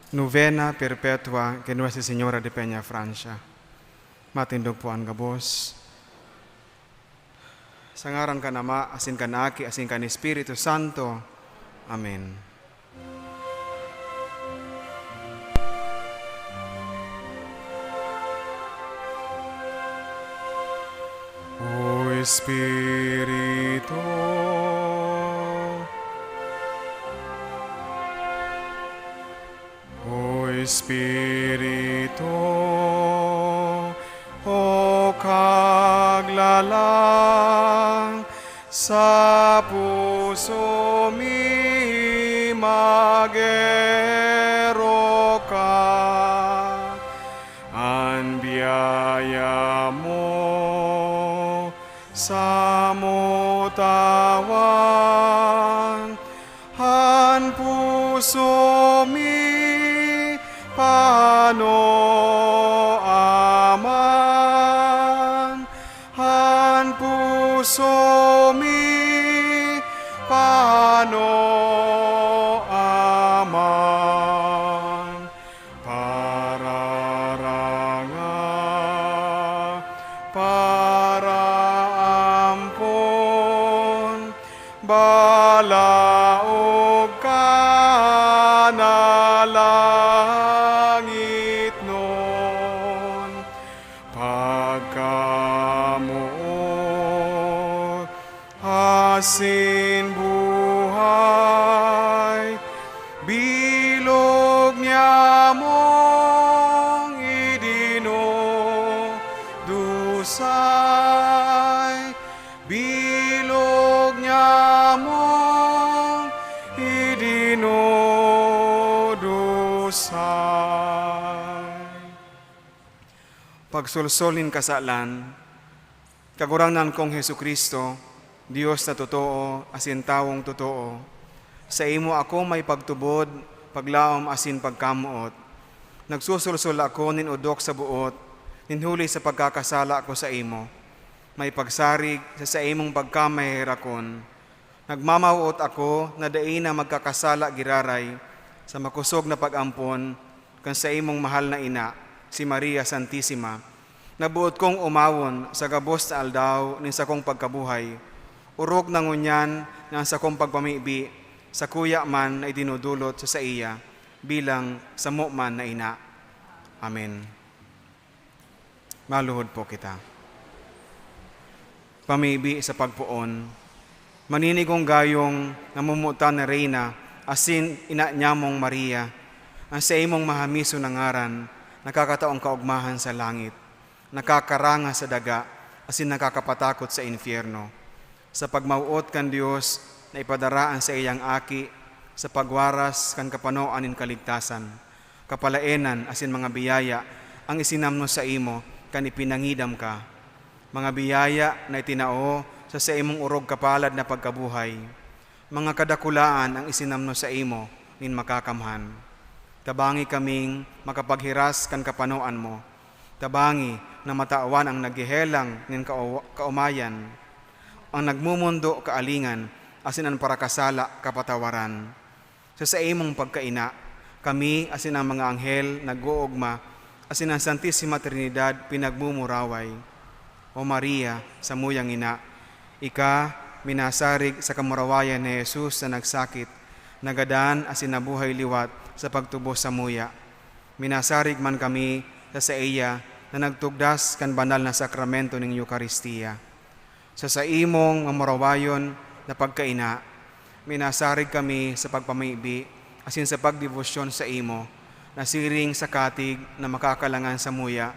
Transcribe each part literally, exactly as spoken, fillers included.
Novena Perpetua ki Nuestra Señora de Peñafrancia. Matindog po an gabos. Sa ngaran kan Ama, asin kan Aki, asin kan Espiritu Santo. Amen. O Espiritu, O Espiritu, o Kaglalang, sa puso mi mag-erok ka. An biyaya mo samo tawan, an puso mi panoaman, an puso mi panoaman. Pararanga, paraampon, balaog ka na langitnon. Pagkamoot asin buhay, bilog niamong idinudusay, bilog niamong idinudusay. Pagsolsol nin kasalan. Kagurangnan kong Jesu-Cristo, Dios na totoo asin tawong totoo, saimo ako may pagtubod, paglaom asin pagkamoot. Nagsusolsol ako nin odok sa boot, nin huli sa pagkakasala ko saimo. May pagsarig sa saimong pagkamaheherakon. Nagmamawot ako na dai na magkakasala giraray sa makosog na pag-ampon kan saimong mahal na ina, si Maria Santisima, na boot kong omawon sa gabos na aldaw nin sakong pagkabuhay. Orog na ngunyan na an sakong pagpamibi sakuya man na idinodolot sa saiya bilang samo man na ina. Amen. Maluhod po kita. Pamibi sa pagpoon. Maninigong gayong namomotan na Reyna asin ina nyamong Maria, an saimong mahamison na ngaran nakakataong kaogmahan sa langit, nakakaranga sa daga, asin nakakapatakot sa infyerno. Sa pagmawot kan Dios na ipadara an saiyang Aki sa pagwaras kan kapanoan nin kaligtasan, kapalaenan asin mga biyaya ang isinamnos saimo kan ipinangidam ka. Mga biyaya na itinao sa saimong orog kapalad na pagkabuhay. Mga kadakulaan ang isinamnos saimo nin makakamhan. Tabangi kaming makapaghiras kan kapanoan mo. Tabangi na matawan ang naghehelang nin kao-, kaomayan, ang nagmomondo kaalingan, asin an parakasala kapatawaran. Sa saimong pagkaina, kami asin ang mga anghel nag-oogma, asin ang Santisima Trinidad pinagmumuraway. O Maria, samuyang ina, ika minasarig sa kamurawayan ni Jesus na nagsakit, nagadan asin nabuhay liwat sa pagtubos samuya. Minasarig man kami sa saiya na nagtugdas kan banal na sakramento nin Eukaristia. Sa saimong mamurawayon na pagkaina, minasarig kami sa pagpamibi asin sa pagdebosyon saimo, na siring sa katig na makakalangan samuya,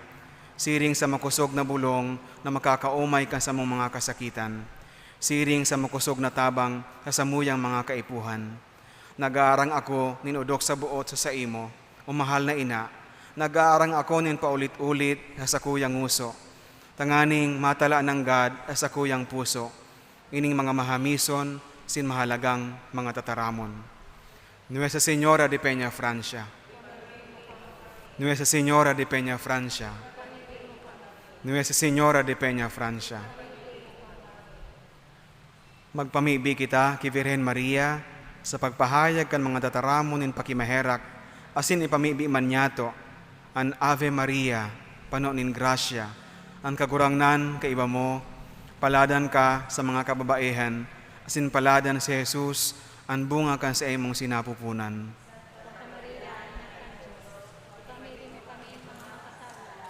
siring sa makosog na bulong na makakaomay kan samong mga kasakitan, siring sa makosog na tabang sa samuyang mga kaipuhan. Nag-aarang ako nin odok sa boot sa saimo, o mahal na ina. Nag-aarang ako nin paulit-ulit sa sakuyang ngoso, tanganing matala nanggad sa sakuyang puso ining mga mahamison sin mahalagang mga tataramon. Nuestra Señora de Peñafrancia. Nuestra Señora de Peñafrancia. Nuestra Señora de Peñafrancia. Magpamibi kita ki Birhen Maria sa pagpahayag kan mga tataramon nin pakimaherak Asin ipamibi man niyato an Ave Maria, pano nin grasya. An Kagurangnan kaiba mo, paladan ka sa mga kababaihan, asin paladan si Jesus, an bunga kan saimong sinapupunan. Santa Maria, Ina kan Dios, ipamibi mo kami mga makasala,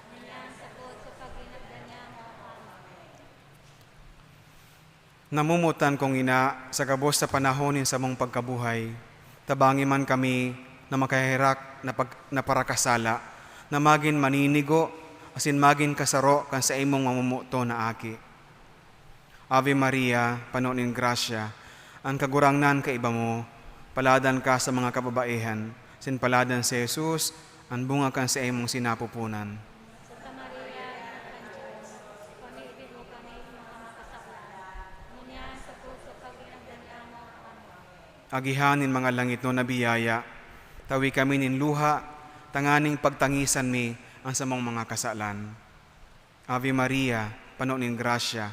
ngunyan sagkod sa paghinagdan niamo. Amen. Namomotan kong ina, sa gabos na panahon nin samong pagkabuhay, tabangi man kami na makaherak na pag-, na parakasala, na magin maninigo asin magin kasaro kan saimong mamomoton na aki. Ave Maria, pano nin grasya, an Kagurangnan kaiba mo, paladan ka sa mga kababaihan, asin paladan si Jesus, an bunga kan saimong sinapupunan. Santa Maria, Ina kan Dios, ipamibi mo kami mga makasala, ngunyan sagkod sa paghinagdan niamo. Amen. Agihan nin mga langitnon na biyaya, tawi kami nin luha, tanganing pagtangisan mi an samong mga kasalan. Ave Maria, pano nin grasya,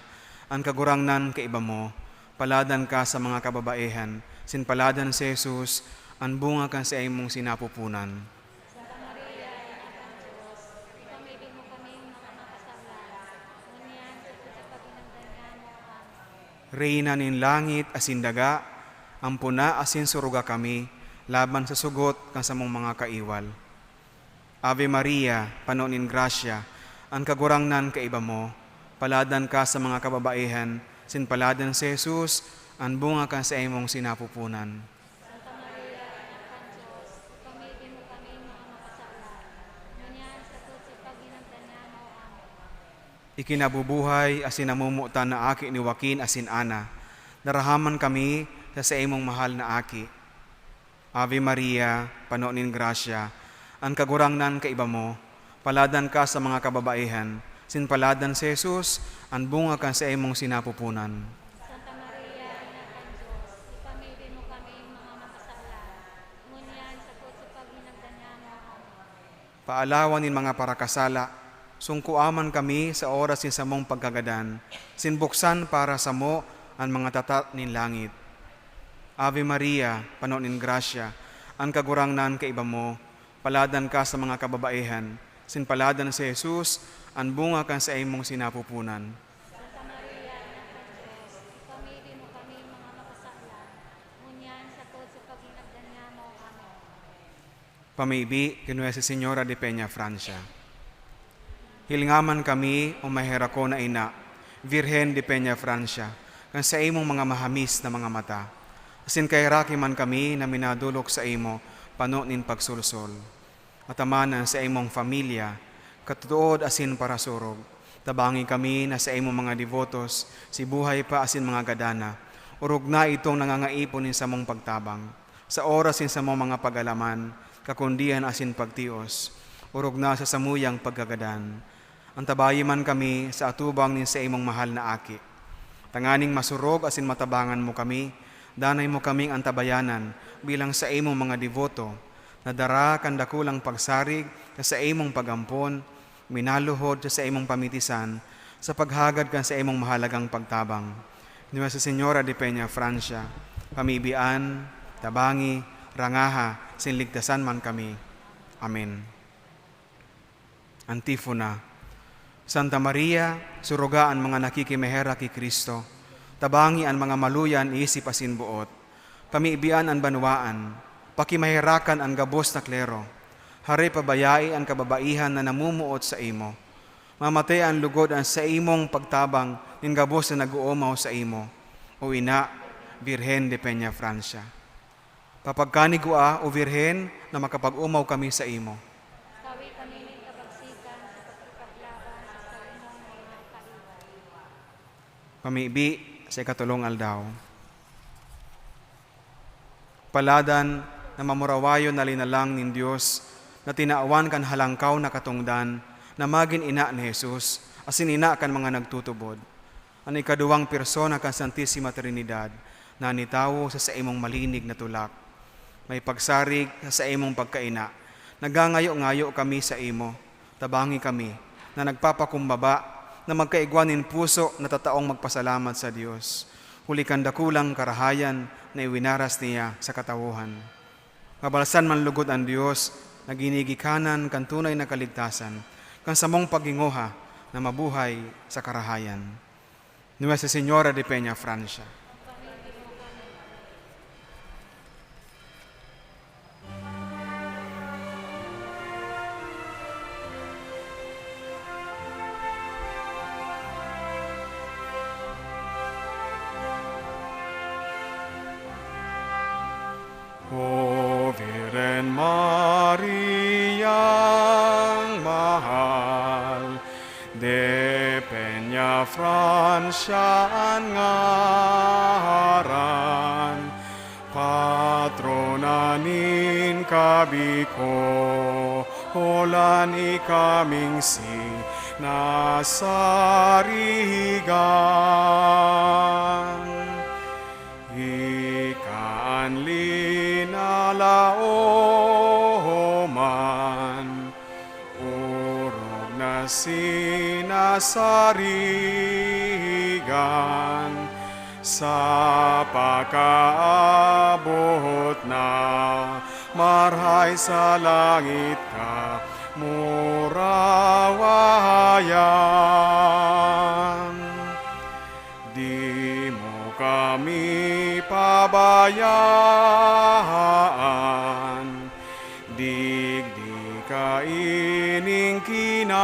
an Kagurangnan kaiba mo, paladan ka sa mga kababaihan, asin paladan si Jesus, an bunga kan saimong sinapupunan. Santa Maria, Ina kan Dios, ipamibi mo kaming mga makasala, ngunyan sagkod sa paghinagdan niamo. Amen. Reyna nin langit asin daga, ampona asin suruga kami laban sa sugot kan samong mga kaiwal. Ave Maria, pano nin grasya, an Kagurangnan kaiba mo, paladan ka sa mga kababaihan, asin paladan si Jesus, an bunga kan saimong sinapupunan. Santa Maria, Ina kan Dios, ipamibi mo kaming mga makasala, ngunyan sagkod sa paghinagdan niamo. Amen. Ikinabubuhay asin namomotan na aki ni Joaquin asin Ana, narahaman kami sa saimong mahal na aki. Ave Maria, pano nin grasya, an Kagurangnan kaiba mo, paladan ka sa mga kababaihan, asin paladan si Jesus, an bunga kan saimong sinapupunan. Santa Maria, Ina kan Dios, ipamibi mo kaming mga makasala, ngunyan sagkod sa paghinagdan niamo. Amen. Paalawan nin mga parakasala, sungkoa man kami sa oras nin samong pagkagadan, asin buksan para samo an mga tatat nin langit. Ave Maria, pano nin grasya, an Kagurangnan kaiba mo, paladan ka sa mga kababaihan, asin paladan si Jesus, an bunga kan saimong sinapupunan. Santa Maria, Ina kan Dios, ipamibi mo kami mga makasala, ngunyan sagkod sa paghinagdan niamo. Amen. Pamibi ki Nuestra Señora de Peña, Francia. Hilinga man kami, o maherakon na ina, Virgen de Peña, Francia, kan saimong mga mahamis na mga mata. Asin kaheraki man kami na minadolok saimo pano nin pagsolsol. Ataman an saimong familia, katotood asin parasurog. Tabangi kami na saimong mga debotos, si buhay pa asin mga gadan na, orog na itong nangangaipo nin samong pagtabang. Sa oras nin samong mga pag-alaman, kakundian asin pagtios, orog na sa samuyang pagkagadan. Antabayi man kami sa atubang nin saimong mahal na aki. Tanganing masurog asin matabangan mo kami, danay mo kaming antabayanan bilang saimong mga deboto, na dara kan dakulang pagsarig sa saimong pag-ampon, minaluhod sa saimong pamitisan, sa paghagad kan saimong mahalagang pagtabang. Nuestra Señora de Peña, Francia, pamibian, tabangi, rangaha, asin ligtasan man kami. Amen. Antifona. Santa Maria, suruga an mga nakikimaherak ki Cristo, tabangi an mga maluya an isip asin boot. Pamibian an banwaan, pakimaherakan an gabos na klero. Hare pabayai an kababaihan na namomoot saimo. Mamatay an lugod an saimong pagtabang nin gabos na nag-oomaw saimo, o ina, Birhen de Peña, Francia. Papagkanigwaa, o Birhen, na makapag-omaw kami saimo. Tawi kami nin kabagsikan sa pakikipaglaban sa saimong mga kaiwal. Pamibi sa ikatolong aldaw. Paladan na mamurawayon na linalang nin Dios na tinawan kan halangkaw na katongdan na magin ina ni Jesus, asin ina kan mga nagtutubod. An ikaduwang persona kan Santisima Trinidad na nitawo sa saimong malinig na tulak. May pagsarig sa saimong pagkaina. Nagangayo-ngayo kami saimo, tabangi kami, na nagpapakumbaba, na magkaigwa nin puso na tataong magpasalamat sa Dios, huli kan dakulang karahayan na iwinaras niya sa katawohan. Mabalsan man lugod an Dios na ginigikanan kan tunay na kaligtasan, kan samong paghingoha na mabuhay sa karahayan. Nuestra Señora de Peña Francia. O Virgen Mariang mahal, de Peña Francia an ngaran, patrona nin kabi ko, holan ikaming sinasarigan. Ika an linalaoman, orog na sinasarigan, sa pakaabot na marahay sa langit ka murawayan. Di mo kami pabayaan, digdi kaining kinaban,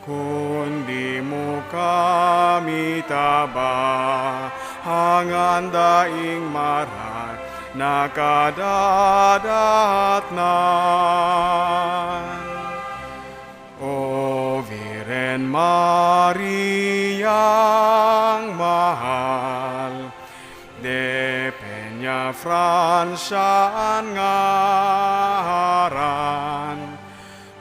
kundi mo kami tabangan daing maray na kadadatnan. O Virgen Mariang mahal, de Peña Francia an ngaran,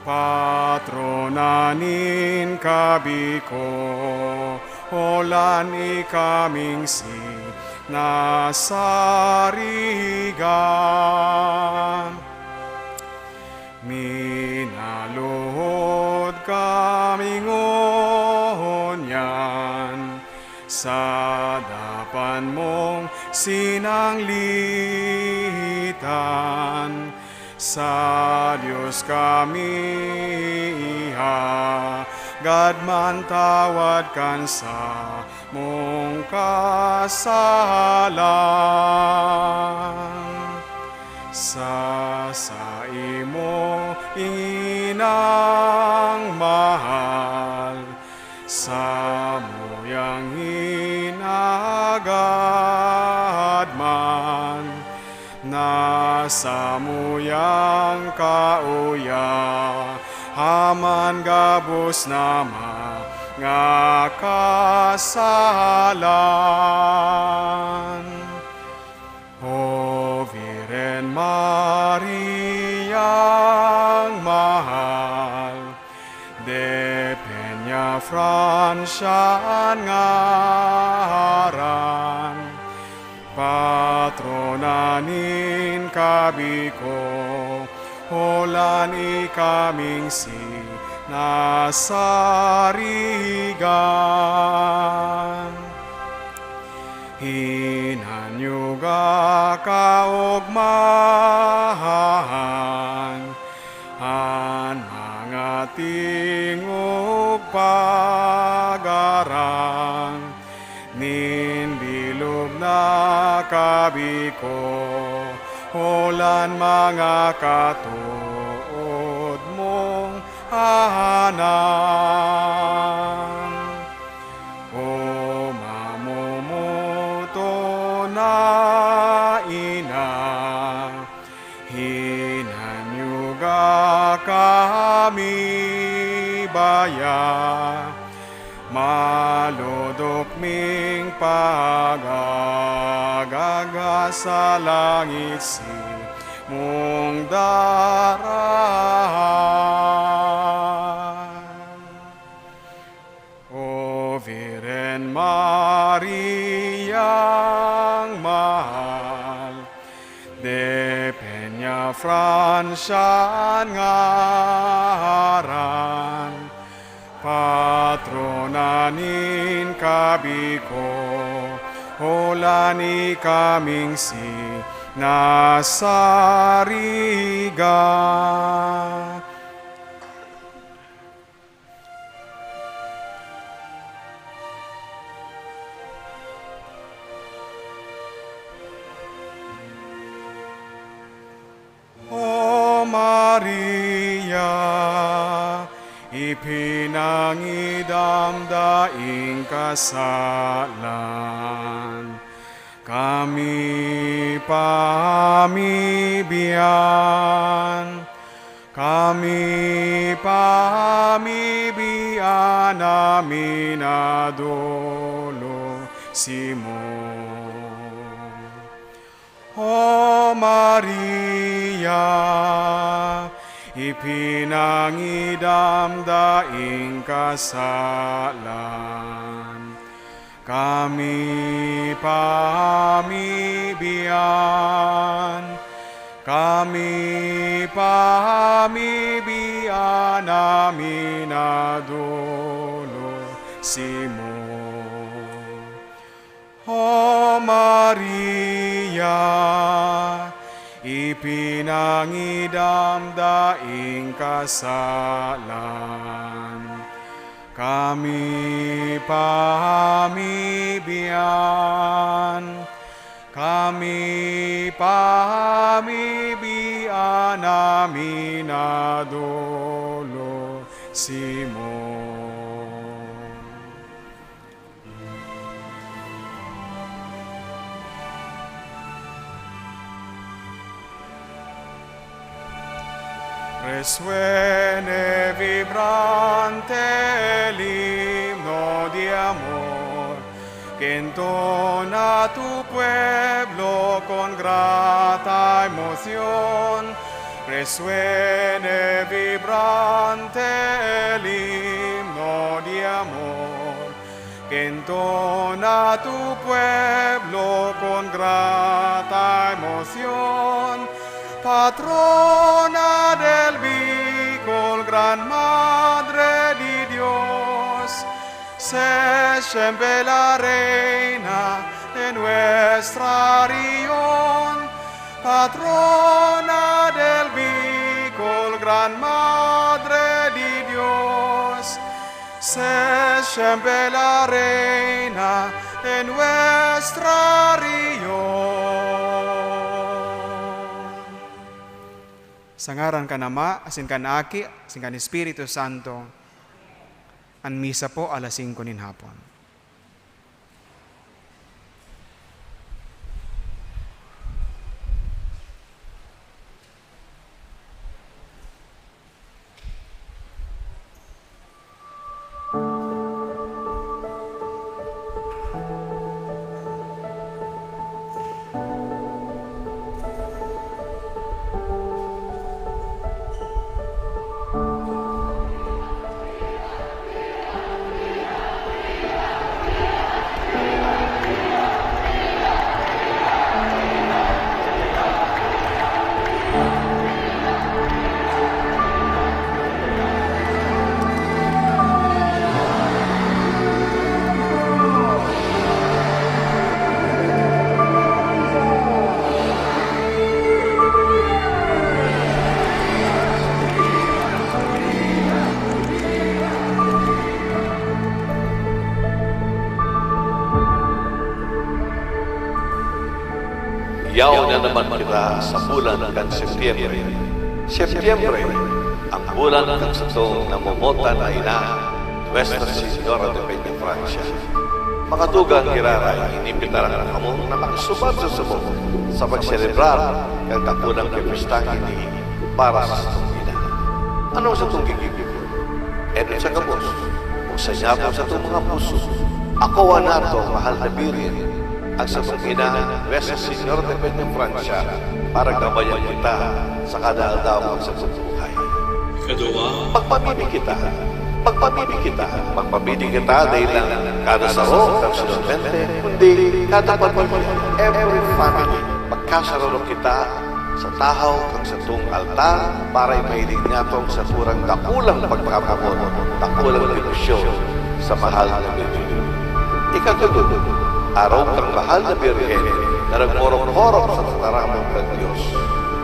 patrona nin kabi ko, holan ikaming sinasarigan. Minaluhod kami ngunyan sa dapan mong sinanglitan. Sa Dios kami ihagad man tawad kan samong kasalan. Sa saimong inang mahal, samuyang hinagad man, na samuyang kauya, aman gabos na mga kasalan. O Virgen Mariang mahal, de Peña Francia an ngaran, patrona nin kabi ko, holan ikaming sinasarigan. Hinanyuga kaogmahan an mga tingog pagaran nin bilog na kabi ko, holan mga katood mong ahanan. O mamomoton na ina, hinanyuga kami baya, malodok ming pagagahas sa langit si mong darahan. O Virgen Mariang mahal, de Peña Francia an ngaran, patrona nin kabi ko, Holan ikaming sinasariga. O Maria, ipinangidam daing kasalan, kami pamibiyan, kami pamibiyan na minadolosimo. O Maria, ipinangidam daing kasalan, kami pamibiyan, kami pamibiyan na minadolosimo. O Maria, ipinangidam daing kasalan, kami pamibiyan, kami pamibiyan na minadolosimo. Resuene vibrante el himno de amor que entona tu pueblo con grata emoción. Resuene vibrante el himno de amor que entona tu pueblo con grata emoción. Patrona del Bicol, Gran Madre de Dios, sé siempre la reina de nuestra región. Patrona del Bicol, Gran Madre de Dios, sé siempre la reina de nuestra región. Sa ngaran kan Ama, asin kan Aki, asin kan Espiritu Santo. An misa po, alas singko nin hapon. Yaon na naman kita sa bulan kan Setyembre. Setyembre, ang bulan kan satong namomotan na ina, Nuestra Señora de Peñafrancia. Mga tugang, giraray, inimbitaran ko kamo na makisubad sa subong sa pagselebrar kan dakulang piyestahan ini para sa satong ina. Ano ang satong gigibon? Edot sa gabos, kung sa nyapon sa atong mga puso, akoa nato, mahal na Birhen, ang satong ina, Nuestra Señora de Peñafrancia, para gabayan kita sa kada aldaw sa atong buhay. Ikaduwa, magpamibi kita. Magpamibi kita. Magpamibi kita, dai lang kada saro, personalmente, kundi kada pamilya, every family. Magkasararo kita sa tahaw kan satong altar para ipahiling niyato ang saturang dakulang pagkakamoot, dakulang debosyon sa mahal na Birhen. Ikatlo, Arog kang mahal na Birhen na nagkorok-korok sa tataramon kan Dios,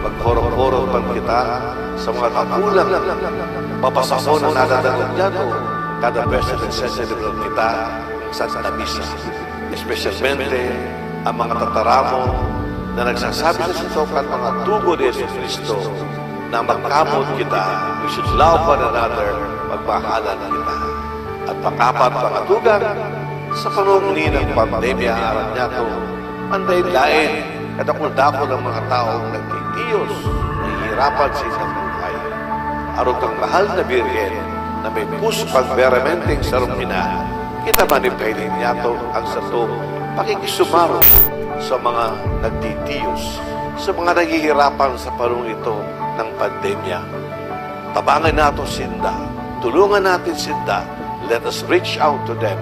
magkorok-korok man kita sa mga kakulang, papasakon na nadadangog niyato kada beses na nagseselebrar kita nin Santa Misa, espesyalmente an mga tataramon na nagsasabi sa saro kan mga tugon ni Jesu-Cristo na magkamot kita, we should love one another, magmahalan kita. At pangapat, mga tugang, sa panahon ini ng pandemya, aram niyato, an laen-laen, kadakul-dakul an mga tawong nagtitiyos, nahihirapan sa isang buhay. Arog kang mahal na Birhen na may puso kang berementeng sarong ina, kita man ipahiling niyato ang satong pakikisumarong sa mga nagtitiyos, sa mga nahihirapan sa panahon ito ng pandemya. Tabangan nato sinda. Tulungan natin sinda. Let us reach out to them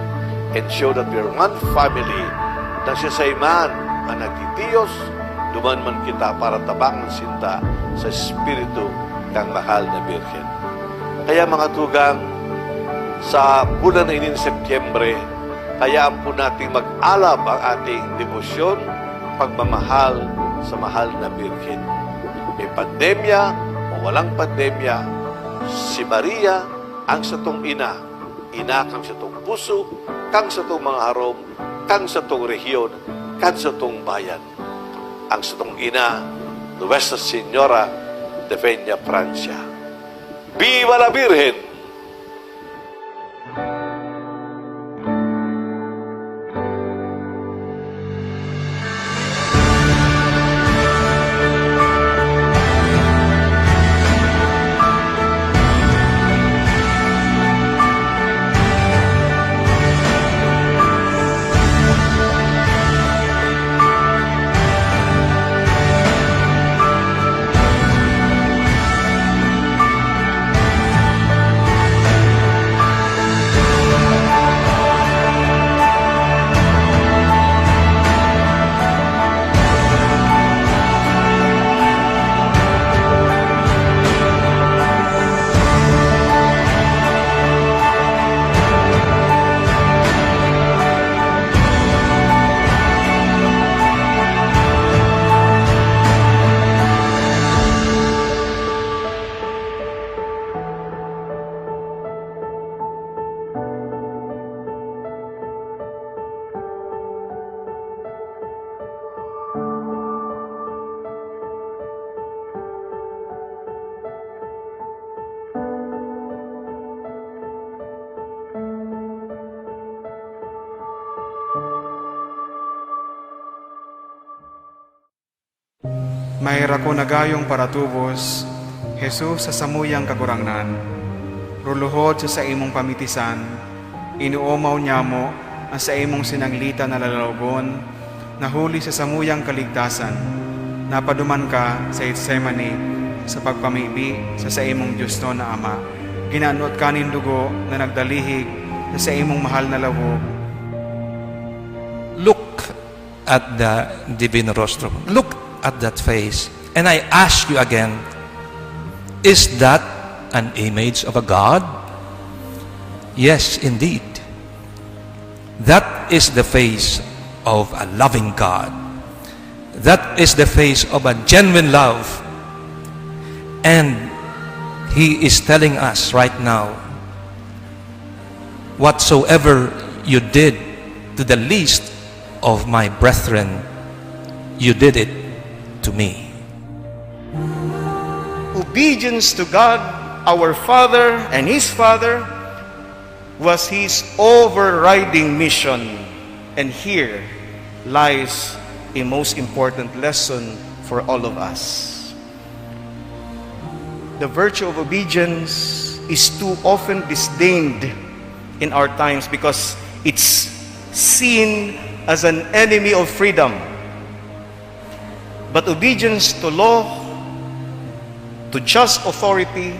and show that we are one family. Nang siya sa iman ang nagtitiyos, duman man kita para tabangan sinda sa espiritu kan mahal na Birhen. Kaya, mga tugang, sa bulan na ini ng Setyembre, hayaan po nating mag-alab ang ating debosyon, pagmamahal sa mahal na Birhen. May pandemya o walang pandemya, si Maria, ang satong ina, ina kan satong puso, kan satong mga harong, kan satong rehiyon, kan satong bayan. Ang satong ina, Nuestra Señora de Peña Francia. Viva la Virgen! Maherak ko na gayong paratubos, Jesus, sa samuyang Kagurangnan. Ruluhod sa saimong pamitisan, inoomaw nyamo an saimong sinanglitan na lalawogon, na huli sa samuyang kaligtasan, napaduman ka sa Getsemani sa pagpamibi sa saimong diosnon na Ama. Ginanot ka nin dugo na nagdalihig sa saimong mahal na lawog. Look at the Divino Rostro. Look at that face. And I ask you again, is that an image of a God? Yes, indeed. That is the face of a loving God. That is the face of a genuine love. And He is telling us right now, "Whatsoever you did to the least of my brethren, you did it to me." Obedience to God, our Father and His Father, was His overriding mission. And here lies a most important lesson for all of us. The virtue of obedience is too often disdained in our times because it's seen as an enemy of freedom. But obedience to law, to just authority,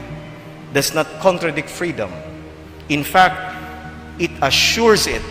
does not contradict freedom. In fact, it assures it.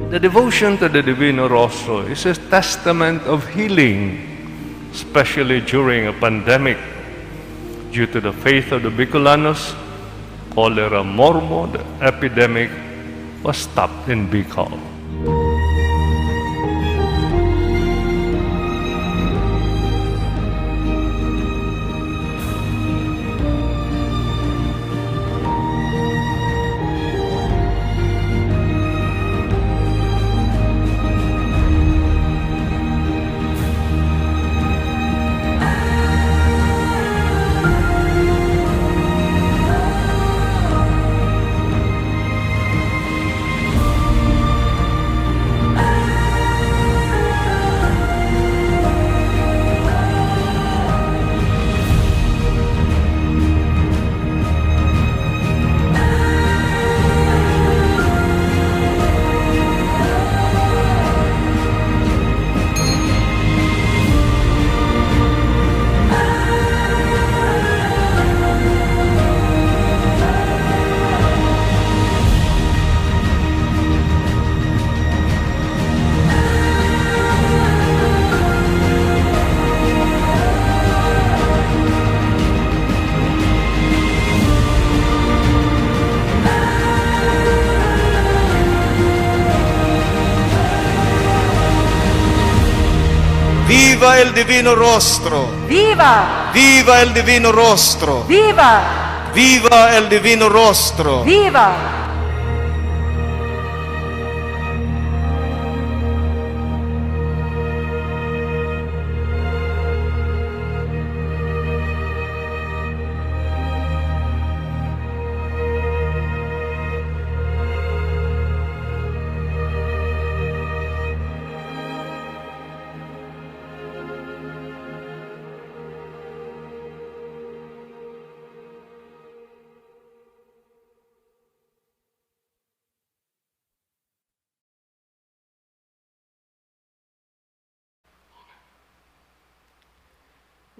The devotion to the Divino Rostro is a testament of healing, especially during a pandemic. Due to the faith of the Bicolanos, cholera morbud epidemic was stopped in Bicol. Viva el Divino Rostro! Viva! Viva el Divino Rostro! Viva! Viva el Divino Rostro! Viva!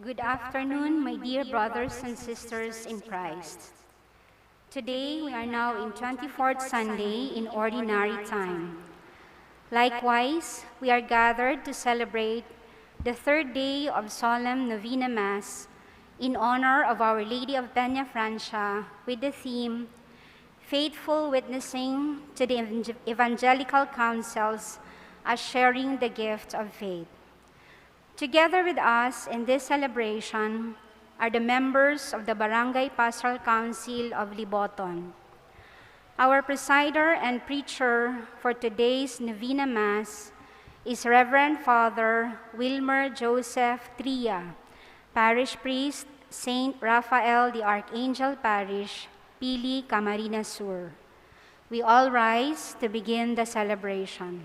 Good afternoon, my dear brothers and sisters in Christ. Today, we are now in twenty-fourth Sunday in Ordinary Time. Likewise, we are gathered to celebrate the third day of Solemn Novena Mass in honor of Our Lady of Peña Francia with the theme, Faithful Witnessing to the Evangel-, Evangelical Counsels as Sharing the Gift of Faith. Together with us in this celebration are the members of the Barangay Pastoral Council of Liboton. Our presider and preacher for today's Novena Mass is Reverend Father Wilmer Joseph Tria, Parish Priest, Saint Raphael the Archangel Parish, Pili, Camarines Sur. We all rise to begin the celebration.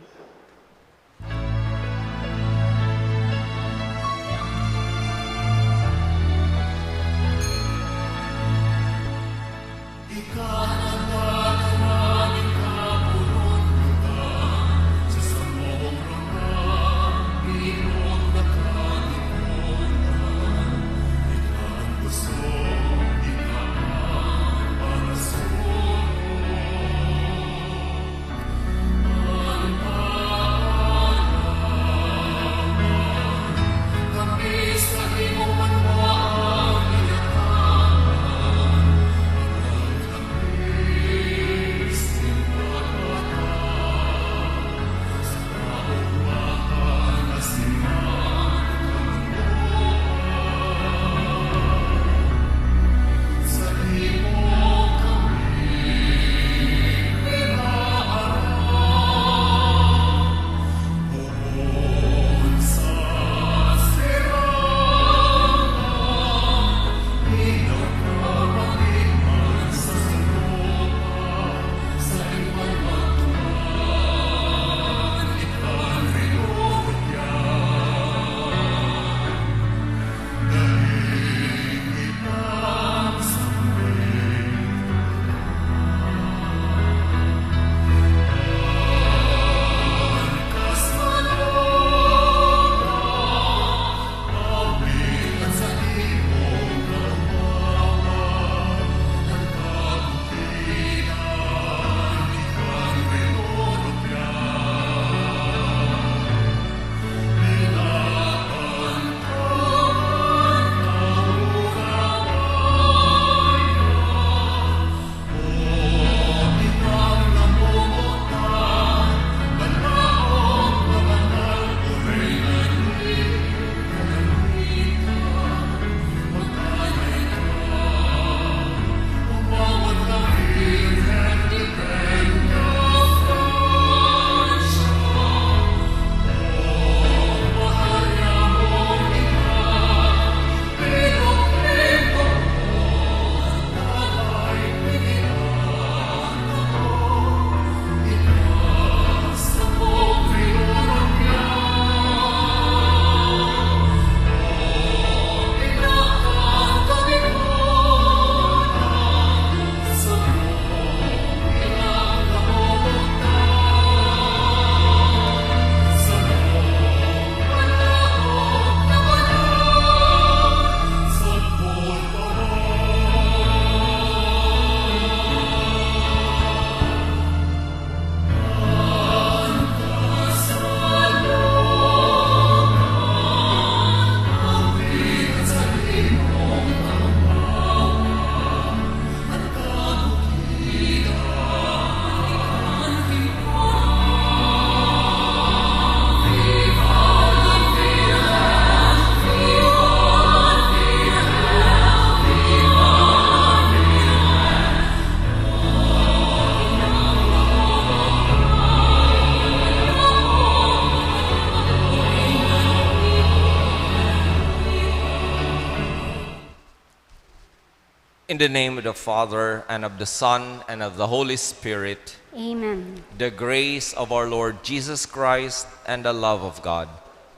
In the name of the Father, and of the Son, and of the Holy Spirit. Amen. The grace of our Lord Jesus Christ, and the love of God,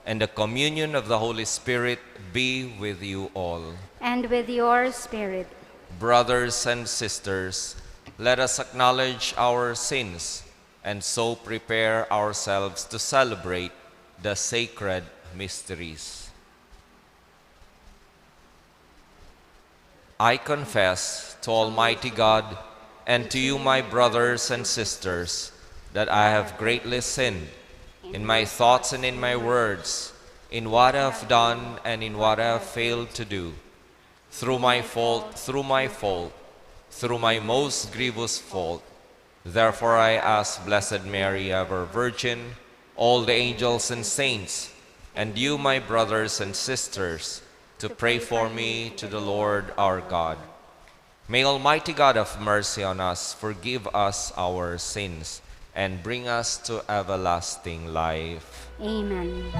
and the communion of the Holy Spirit be with you all. And with your spirit. Brothers and sisters, let us acknowledge our sins and so prepare ourselves to celebrate the sacred mysteries. I confess to Almighty God and to you, my brothers and sisters, that I have greatly sinned in my thoughts and in my words, in what I have done and in what I have failed to do. Through my fault, through my fault, through my most grievous fault. Therefore I ask Blessed Mary, ever Virgin, all the angels and saints, and you, my brothers and sisters, to pray for me to the Lord our God. May Almighty God have mercy on us, forgive us our sins, and bring us to everlasting life. Amen.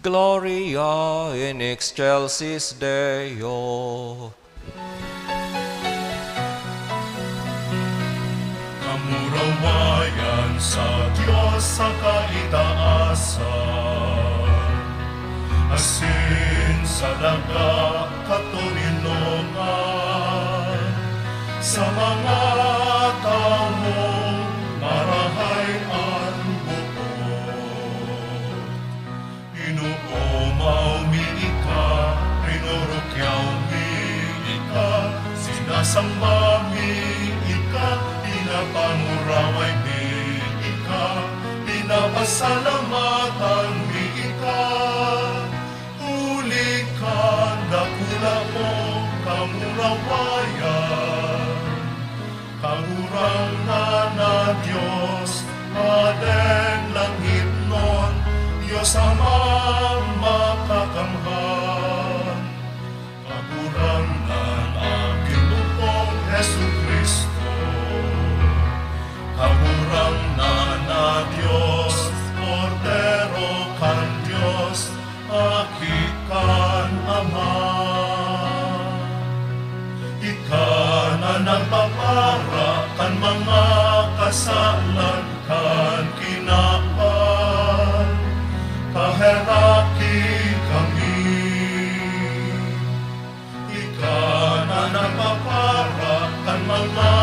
Gloria in excelsis Deo. Kamurawayan sa Dios sa kaitaasan, asin sa daga katoninongan, sa mga tawong marahay an boot. Inoomaw mi ika, rinurukyaw mi ika, sinasamba mi ika, pinapanguraway mi ika, pinapasalamatan mi ika, huli kan dakula mong kamurawayan. Kagurangnan na Dios, Hadeng langitnon, Dios Amang Makakamhan. Kagurangnan, Aki mong Jesu-Cristo. Kagurangnan na Dios, Kordero kan Dios, Aki kan Ama. Ika na nagpapara kan mga kasalan kan kinaban, paheraki kami. Ika na nagpapara kan mga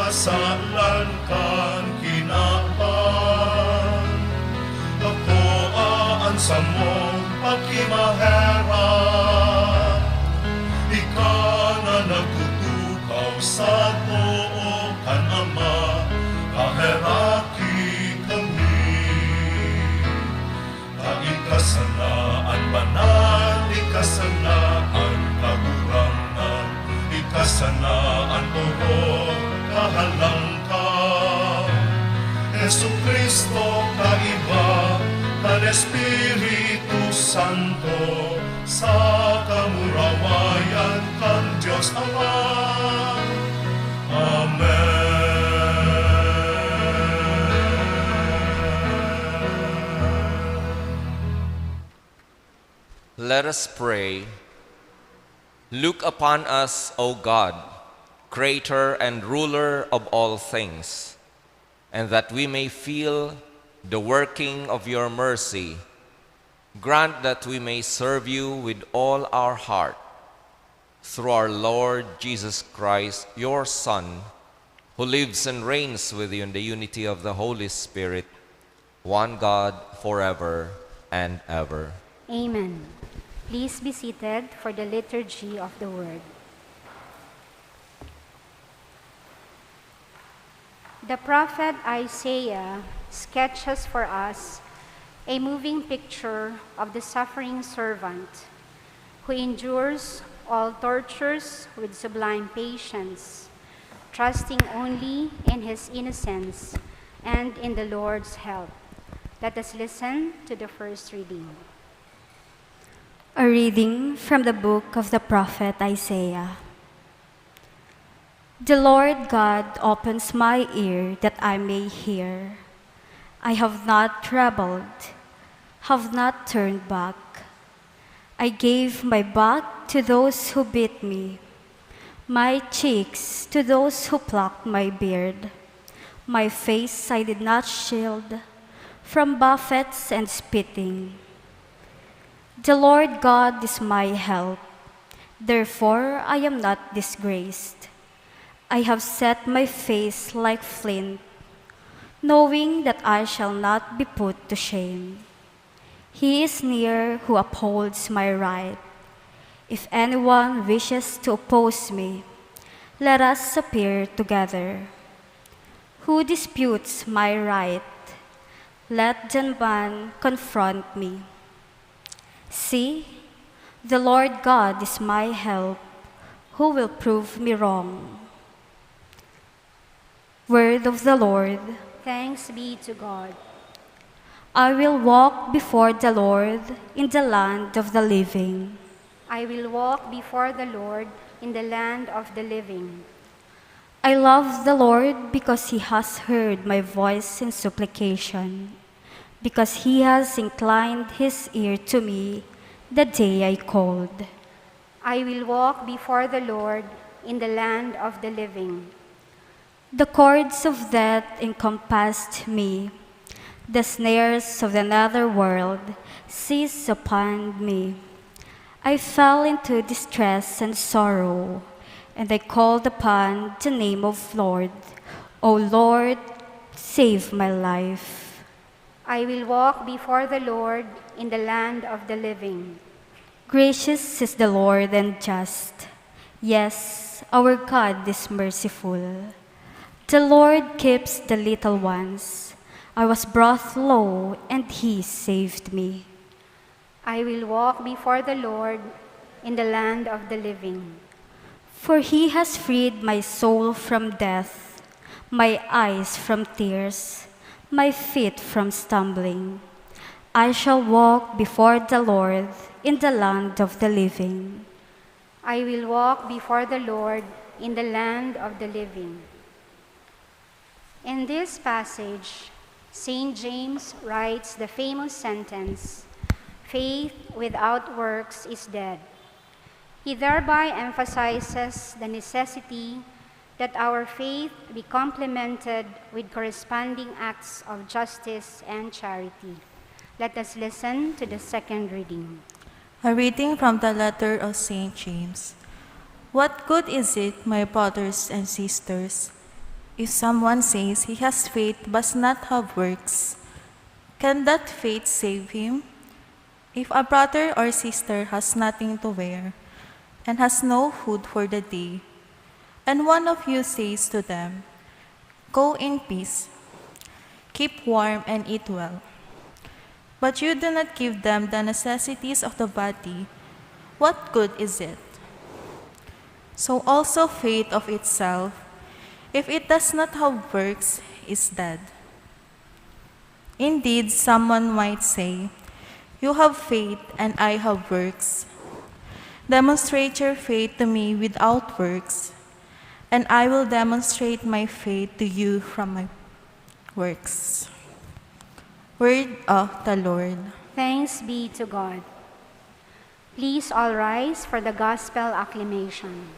kasalan kan kinaban. Bakoa an samong pakimaherak. Ika na nagtutukaw sa too kan Ama, paheraki kami. Ta ika sana an banal, ika sana an Kagurangnan, ika sana an orog kahalangkaw. Jesu-Cristo, kaiba kan Espiritu Santo, sa kamurawayan kan Dios Ama. Amen. Let us pray. Look upon us, O God, creator and ruler of all things, and that we may feel the working of your mercy. Grant that we may serve you with all our heart. Through our Lord Jesus Christ, your Son, who lives and reigns with you in the unity of the Holy Spirit, one God, forever and ever. Amen. Please be seated for the liturgy of the word. The prophet Isaiah sketches for us a moving picture of the suffering servant who endures all tortures with sublime patience, trusting only in his innocence and in the Lord's help. Let us listen to the first reading. A reading from the book of the prophet Isaiah. The Lord God opens my ear that I may hear. I have not rebelled, have not turned back. I gave my back to those who beat me, my cheeks to those who plucked my beard. My face I did not shield from buffets and spitting. The Lord God is my help, therefore I am not disgraced. I have set my face like flint, knowing that I shall not be put to shame. He is near who upholds my right. If anyone wishes to oppose me, let us appear together. Who disputes my right? Let the man confront me. See, the Lord God is my help. Who will prove me wrong? Word of the Lord. Thanks be to God. I will walk before the Lord in the land of the living. I will walk before the Lord in the land of the living. I love the Lord because he has heard my voice in supplication, because he has inclined his ear to me the day I called. I will walk before the Lord in the land of the living. The cords of death encompassed me. The snares of the nether world seized upon me. I fell into distress and sorrow, and I called upon the name of Lord. O Lord, save my life. I will walk before the Lord in the land of the living. Gracious is the Lord and just. Yes, our God is merciful. The Lord keeps the little ones. I was brought low, and he saved me. I will walk before the Lord in the land of the living. For he has freed my soul from death, my eyes from tears, my feet from stumbling. I shall walk before the Lord in the land of the living. I will walk before the Lord in the land of the living. In this passage, Saint James writes the famous sentence, "Faith without works is dead." He thereby emphasizes the necessity that our faith be complemented with corresponding acts of justice and charity. Let us listen to the second reading. A reading from the letter of Saint James. What good is it, my brothers and sisters, if someone says he has faith but not have works? Can that faith save him? If a brother or sister has nothing to wear and has no food for the day, and one of you says to them, "Go in peace, keep warm and eat well," but you do not give them the necessities of the body, what good is it? So also faith of itself, if it does not have works, is dead. Indeed, someone might say, "You have faith and I have works. Demonstrate your faith to me without works, and I will demonstrate my faith to you from my works." Word of the Lord. Thanks be to God. Please all rise for the gospel acclamation.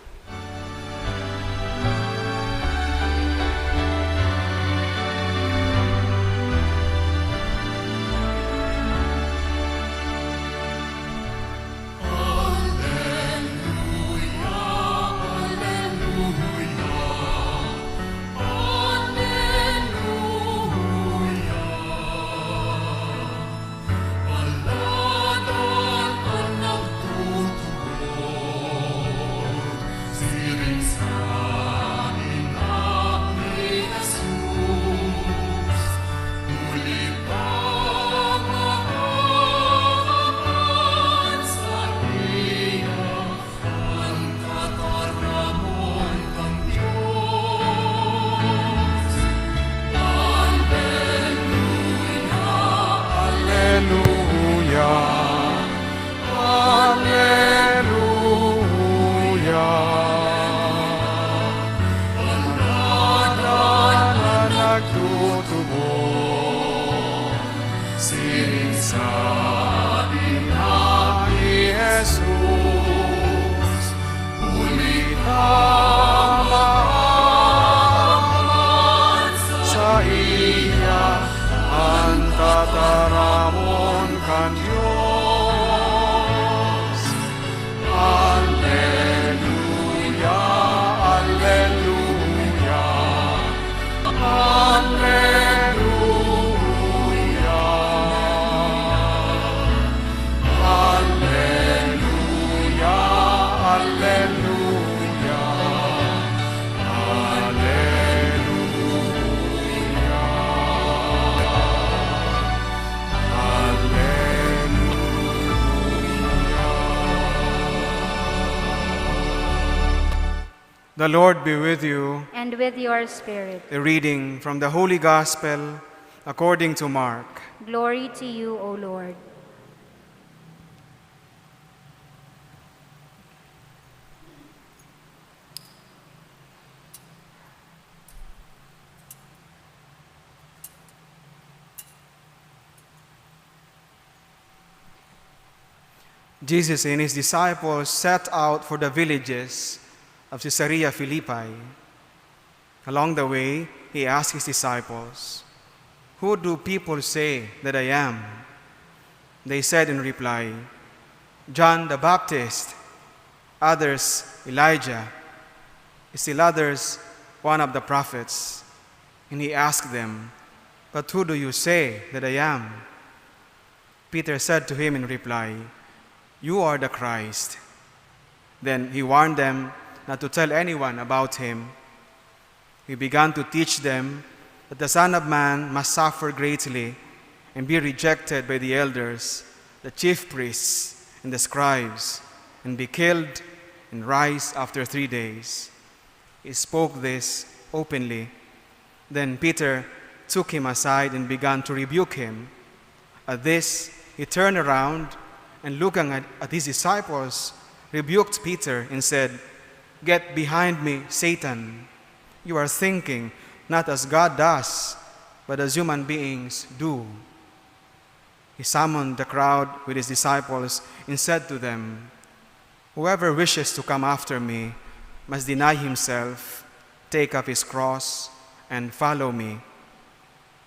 Alleluia, alleluia. An Anak na nagtutubod, siring sa dinag ni Jesus. Huli ta mahahaman saiya an tataramon kan Dios. Alleluia, alleluia, alleluia. Alleluia, alleluia, alleluia, alleluia. The Lord be with you. And with your spirit. A reading from the Holy Gospel according to Mark. Glory to you, O Lord. Jesus and his disciples set out for the villages of Caesarea Philippi. Along the way, he asked his disciples, "Who do people say that I am?" They said in reply, "John the Baptist, others Elijah, still others one of the prophets." And he asked them, "But who do you say that I am?" Peter said to him in reply, "You are the Christ." Then he warned them not to tell anyone about him. He began to teach them that the Son of Man must suffer greatly and be rejected by the elders, the chief priests, and the scribes, and be killed and rise after three days. He spoke this openly. Then Peter took him aside and began to rebuke him. At this, he turned around and, looking at, at his disciples, rebuked Peter and said, "Get behind me, Satan! You are thinking not as God does, but as human beings do." He summoned the crowd with his disciples and said to them, "Whoever wishes to come after me must deny himself, take up his cross, and follow me.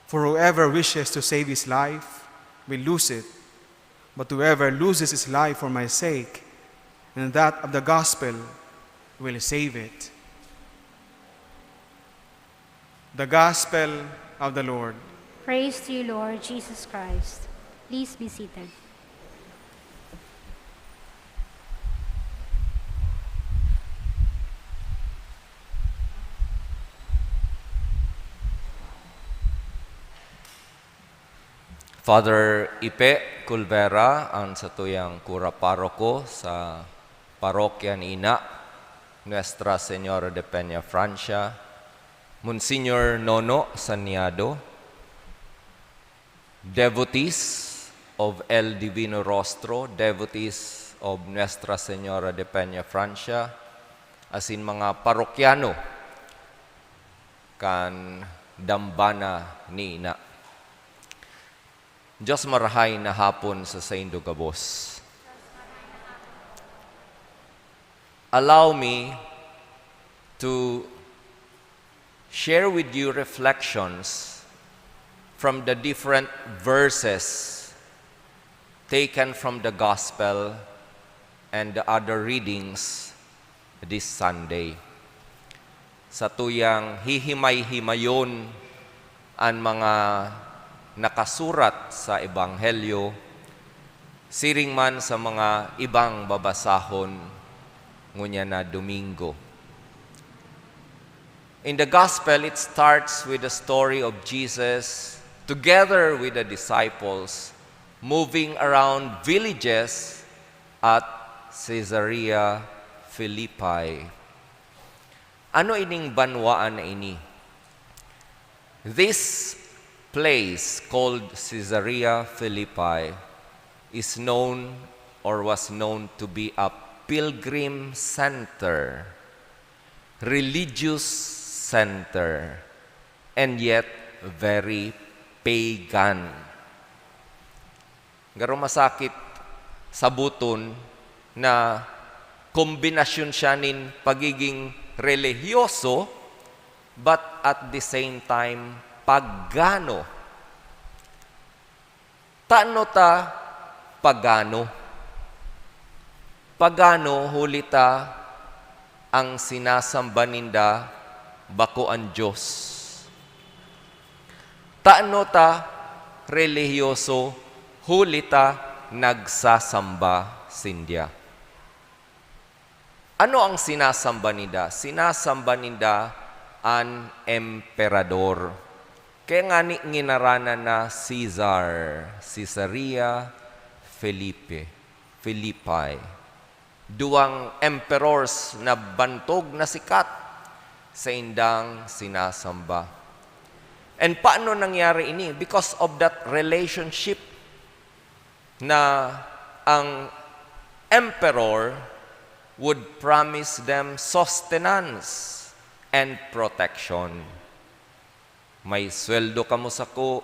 For whoever wishes to save his life will lose it, but whoever loses his life for my sake and that of the gospel will save it." The Gospel of the Lord. Praise to you, Lord Jesus Christ. Please be seated. Father Ipe Culvera, ang satuyang kura paroko sa parokya ni Ina, Nuestra Señora de Peña Francia, Monsignor Nono Saniado, devotees of El Divino Rostro, devotees of Nuestra Señora de Peña Francia, asin mga parokyano kan dambana ni Ina. Diyos marahay na hapon sa saindo gabos. Allow me to share with you reflections from the different verses taken from the Gospel and the other readings this Sunday. Satuyang hihimay-himayon an mga nakasurat sa Ebanghelyo, siring man sa mga ibang babasahon ngunyan na Domingo. In the Gospel, it starts with the story of Jesus together with the disciples moving around villages at Caesarea Philippi. Ano ining banwaan na ini? This place called Caesarea Philippi is known or was known to be a pilgrim center, religious center, and yet very pagan. Garo masakit sabuton na kombinasyon siya nin pagiging relihiyoso, but at the same time, pagano. Tano ta pagano? Pagano huli ta ang sinasamba ninda bako an Dios? Tano ta relihiyoso huli ta nagsasamba sinda? Ano ang sinasamba ninda? Sinasamba ninda an emperador. Kaya ngani nginaranan na Caesar, Caesarea Philippi, Philippi. Duwang emperors na bantog na sikat saindang sinasamba. And paano nangyari ini? Because of that relationship na ang emperor would promise them sustenance and protection. "May sweldo kamo sako,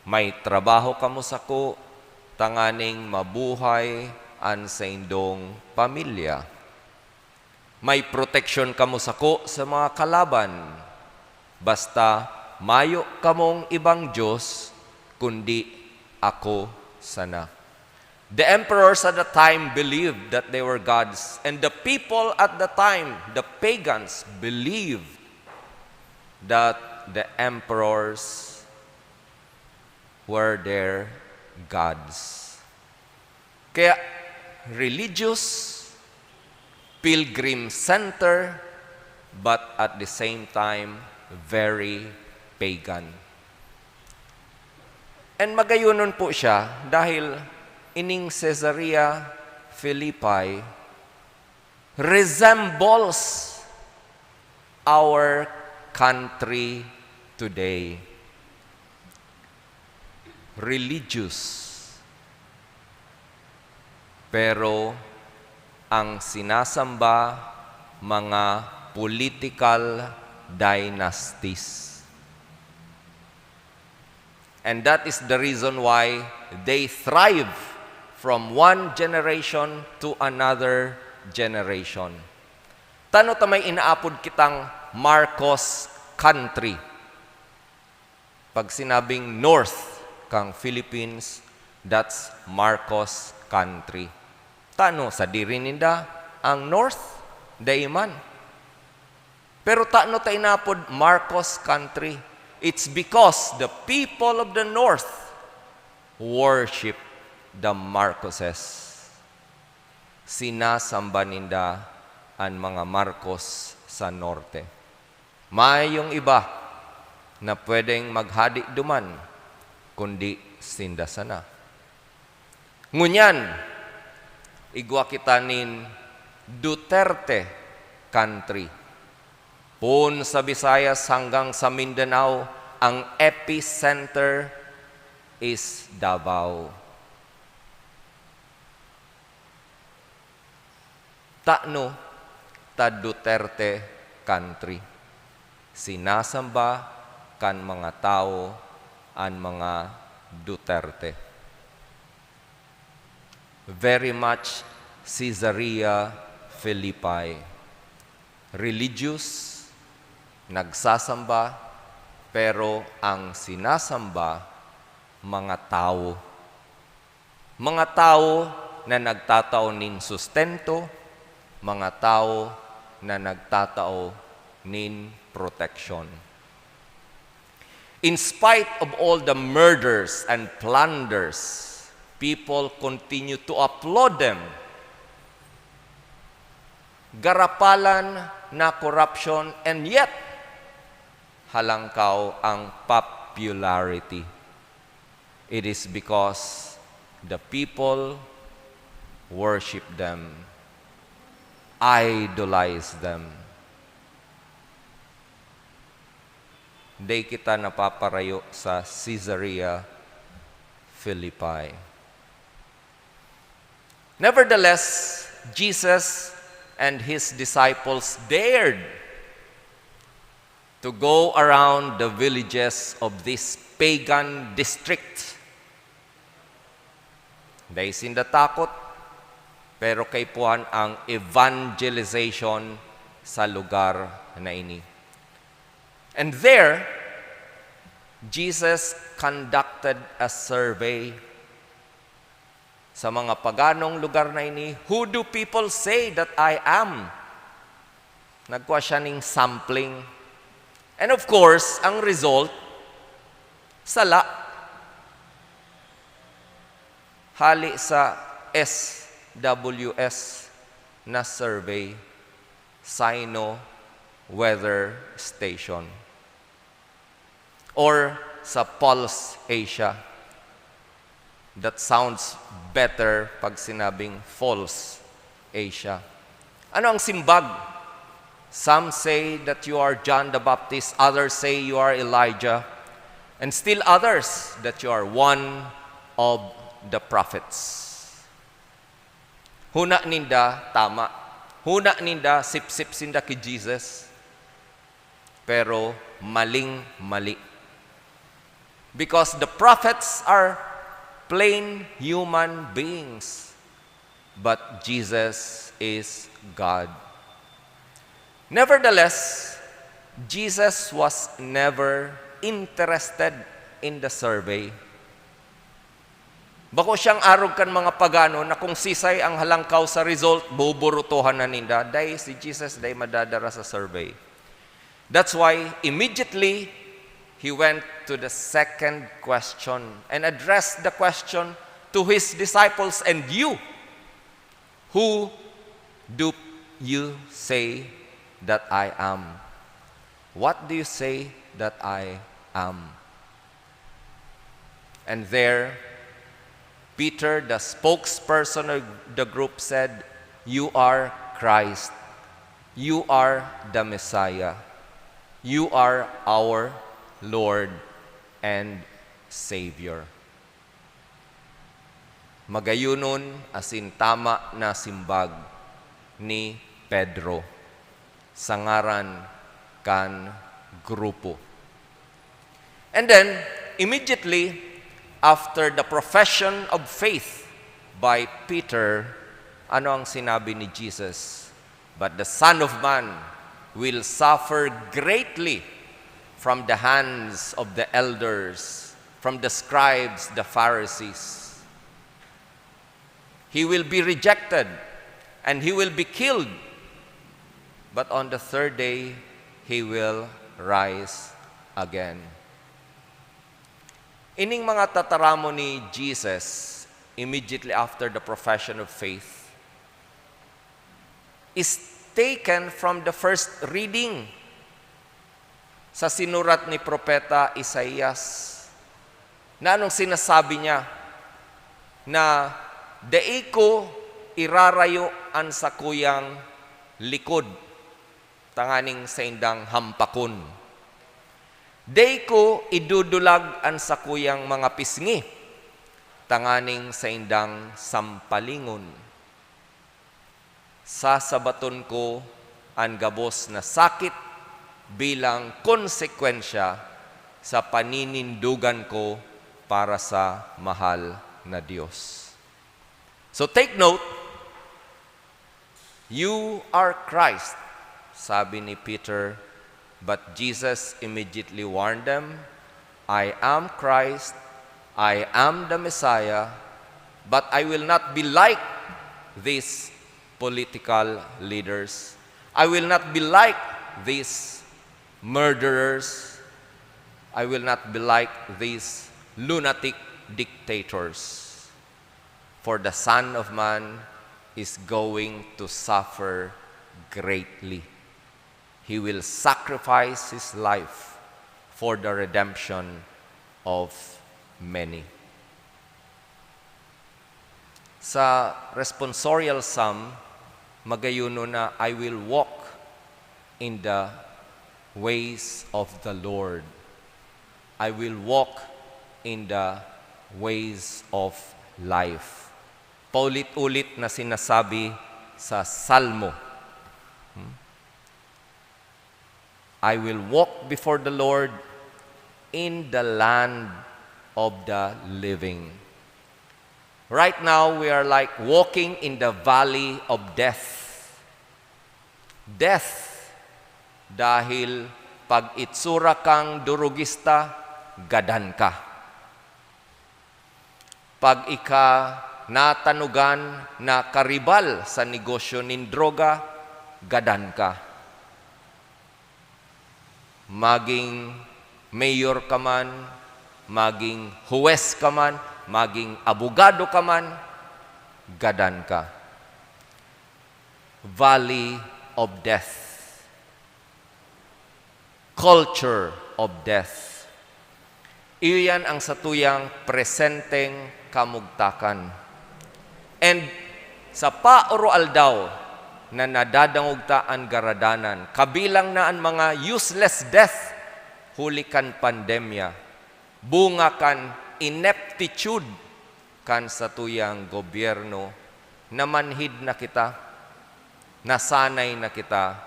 may trabaho kamo sako, tanganing mabuhay an saindong pamilya. May proteksyon kamo sako sa mga kalaban. Basta mayo kamong ibang Diyos, kundi ako sana." The emperors at the time believed that they were gods, and the people at the time, the pagans, believed that the emperors were their gods. Kaya religious, pilgrim center, but at the same time, very pagan. And magayonon po siya dahil ining Caesarea Philippi resembles our country today. Religious. Pero ang sinasamba, mga political dynasties. And that is the reason why they thrive from one generation to another generation. Tano ta may inaapod kitang Marcos country? Pag sinabing north kang Philippines, that's Marcos country. Tano, sadiri ninda ang north? Dai man. Pero tano ta inapod Marcos country? It's because the people of the north worship the Marcoses. Sinasamba ninda an mga Marcos sa norte. Mayong iba na pwedeng maghadi duman, kundi sinda sana. Ngunyan, igwa kita nin Duterte country. Poon sa Visayas hanggang sa Mindanao, ang epicenter is Davao. Tano ta Duterte country? Sinasamba kan mga tawo an mga Duterte. Very much Caesarea Philippi. Religious, nagsasamba, pero ang sinasamba, mga tawo. Mga tawo na nagtatao nin sustento, mga tawo na nagtatao nin proteksyon. In spite of all the murders and plunders, people continue to applaud them. Garapalan na korupsyon, and yet, halangkaw ang popularity. It is because the people worship them, idolize them. Dai kita napaparayo sa Caesarea Philippi. Nevertheless, Jesus and his disciples dared to go around the villages of this pagan district. Dai sinda takot, pero kaipuhan ang evangelization sa lugar na ini. And there, Jesus conducted a survey sa mga paganong lugar na ini, "Who do people say that I am?" Nagkua siya ning sampling. And of course, ang result, sala. Hali sa S W S na survey, Sino Weather Station, or sa Pulse Asia. That sounds better pag sinabing False Asia. Ano ang simbag? "Some say that you are John the Baptist, others say you are Elijah, and still others that you are one of the prophets." Huna ninda, tama. Huna ninda, sipsip sinda ki Jesus. Pero maling-mali. Because the prophets are plain human beings, but Jesus is God. Nevertheless, Jesus was never interested in the survey. Bako siyang arog kan mga pagano na kung sisay ang halangkaw sa result, buburutohan na ninda. Dai si Jesus, dai madadara sa survey. That's why immediately he went to the second question and addressed the question to his disciples, "And you, who do you say that I am? What do you say that I am?" And there, Peter, the spokesperson of the group, said, "You are Christ. You are the Messiah. You are our Lord and Savior." Magayunon asin tama na simbag ni Pedro sa ngaran kan grupo. And then, immediately after the profession of faith by Peter, ano ang sinabi ni Jesus? "But the Son of Man will suffer greatly from the hands of the elders, from the scribes, the Pharisees. He will be rejected, and he will be killed. But on the third day, he will rise again." Ining mga tataramon ni Jesus immediately after the profession of faith is taken from the first reading sa sinurat ni Propeta Isaias, na anong sinasabi niya, na, "Dai ko irarayo an sakuyang likod tanganing saindang hampakon. Dai ko idudulag an sakuyang mga pisngi tanganing saindang sampalingon. Sasabaton ko an gabos na sakit bilang konsekwensya sa paninindogan ko para sa mahal na Dios." So take note, "You are Christ," sabi ni Peter, but Jesus immediately warned them, "I am Christ, I am the Messiah, but I will not be like these political leaders. I will not be like these murderers. I will not be like these lunatic dictators. For the Son of Man is going to suffer greatly. He will sacrifice his life for the redemption of many." Sa responsorial psalm, magayuno na, "I will walk in the ways of the Lord." I will walk in the ways of life. Paulit-ulit na sinasabi sa Salmo. Hmm? "I will walk before the Lord in the land of the living." Right now, we are like walking in the valley of death. Death, dahil pag itsura kang durugista, gadan ka. Pag ika natanugan na karibal sa negosyo nin droga, gadan ka. Maging mayor ka man, maging huwes ka man, maging abogado ka man, gadan ka. Valley of death. Culture of death. Iyo yan ang satuyang presenteng kamugtakan. And sa paoroaldaw na nadadangog ta an garadanan, kabilang na an mga useless death huli kan pandemya, bunga kan ineptitude kan satuyang gobyerno, namanhid na kita, nasanay na kita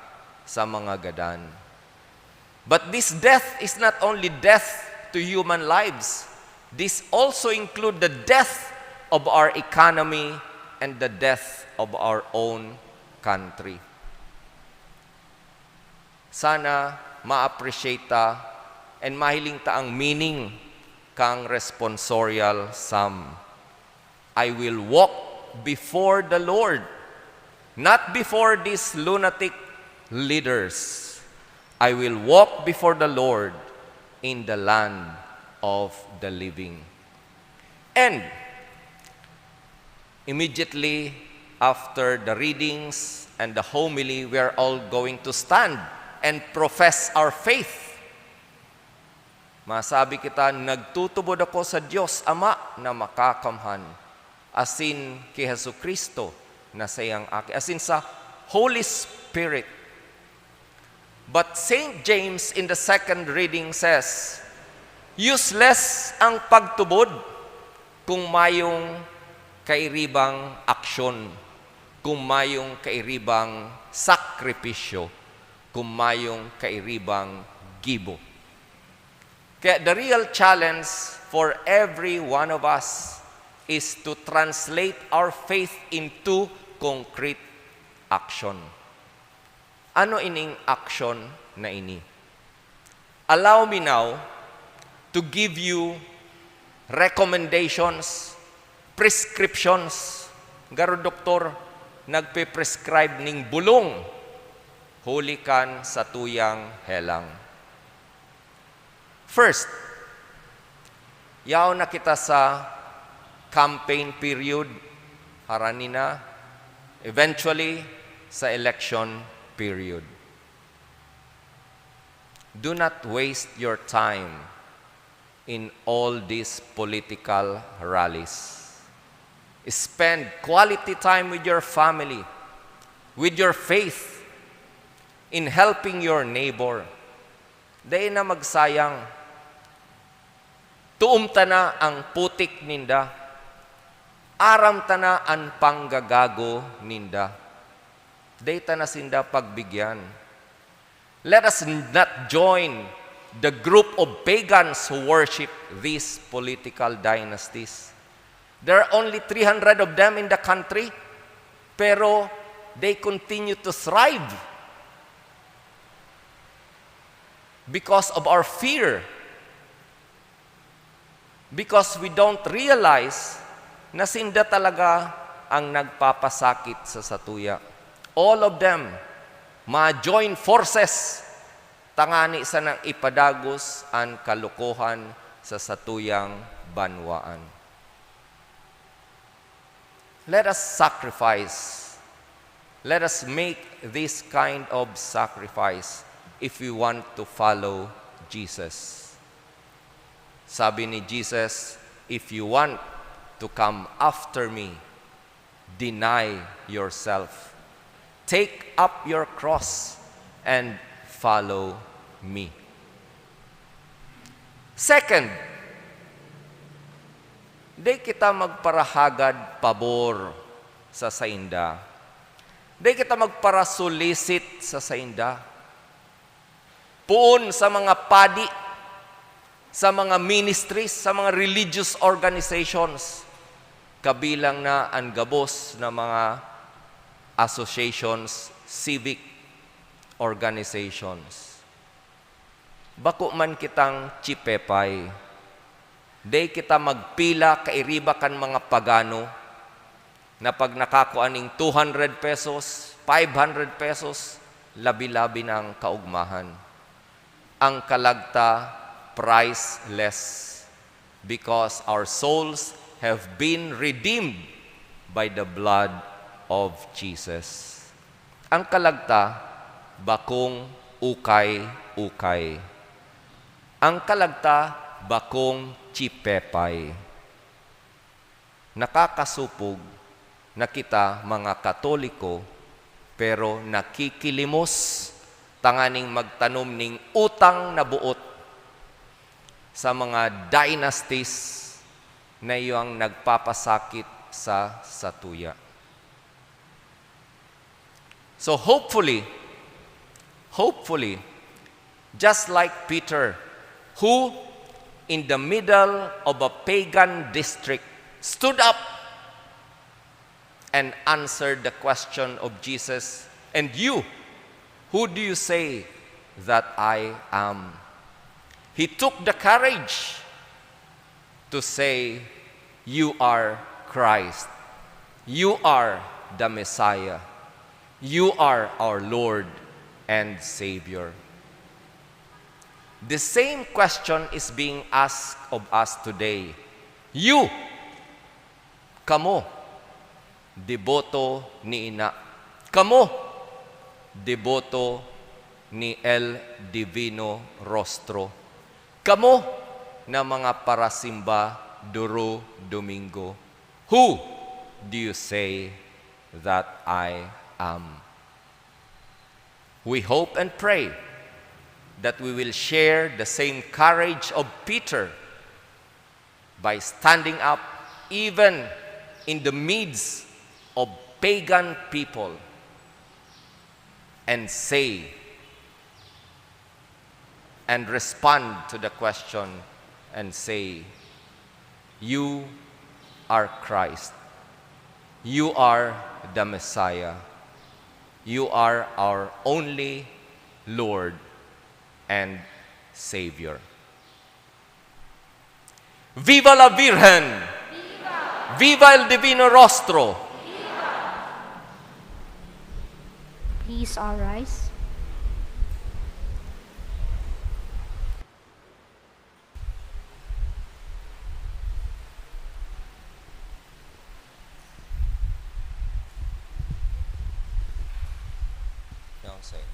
sa mga gadan. But this death is not only death to human lives. This also include the death of our economy and the death of our own country. Sana ma-appreciate ta and mahiling ta ang meaning kan responsorial psalm. "I will walk before the Lord, not before these lunatic leaders. I will walk before the Lord in the land of the living." And immediately after the readings and the homily, we are all going to stand and profess our faith. Masabi kita, "Nagtutubod ako sa Dios Ama na makakamhan, asin ki Jesu-Cristo na saiyang Aki, asin sa Holy Spirit." But Saint James in the second reading says, "Useless ang pagtubod kung mayong kairibang aksyon, kung mayong kairibang sakripisyo, kung mayong kairibang gibo." Kaya the real challenge for every one of us is to translate our faith into concrete action. Ano ining action na ini? Allow me now to give you recommendations, prescriptions. Garo doktor nagpe-prescribe ning bulong huli kan satuyang helang. First, yaon na kita sa campaign period, harani na, eventually, sa election period. Do not waste your time in all these political rallies. Spend quality time with your family, with your faith, in helping your neighbor. Dai na magsayang. Tuom ta na ang putik ninda. Aram ta na an panggagago ninda. Dai ta na sinda pagbigyan. Let us not join the group of pagans who worship these political dynasties. There are only three hundred of them in the country, pero they continue to thrive because of our fear. Because we don't realize na sinda talaga ang nagpapasakit sa satuya. All of them, ma-join forces, tangani sanang ipadagos an kalokohan sa satuyang banwaan. Let us sacrifice. Let us make this kind of sacrifice if we want to follow Jesus. Sabi ni Jesus, "If you want to come after me, deny yourself. Take up your cross and follow me." Second, di kita magparahagad pabor sa sainda. Di kita magparasolisit sa sainda. Poon sa mga padi, sa mga ministries, sa mga religious organizations, kabilang na an gabos na mga associations, civic organizations. Bako man kitang chipepay. Dai kita magpila kairiba kan mga pagano na pag nakakua ning two hundred pesos, five hundred pesos, labi-labi na ang kaugmahan. Ang kalag ta, priceless, because our souls have been redeemed by the blood of Jesus. Ang kalag ta, bakong ukay-ukay. Ang kalag ta, bakong chipepay. Nakakasopog na kita, mga Katoliko, pero nakikilimos tanganing magtanom ning utang na boot sa mga dynasties na iyang nagpapasakit sa satuya. So hopefully, hopefully, just like Peter, who in the middle of a pagan district stood up and answered the question of Jesus, "And you, who do you say that I am?" He took the courage to say, "You are Christ. You are the Messiah. You are our Lord and Savior." The same question is being asked of us today. You, kamo, deboto ni Ina. Kamo, deboto ni El Divino Rostro. Kamo na mga parasimba duro Domingo. Who do you say that I am? We hope and pray that we will share the same courage of Peter by standing up even in the midst of pagan people and say, and respond to the question and say, "You are Christ. You are the Messiah. You are our only Lord and Savior." Viva la Virgen! Viva! Viva el Divino Rostro! Viva! Please all rise. Don't say.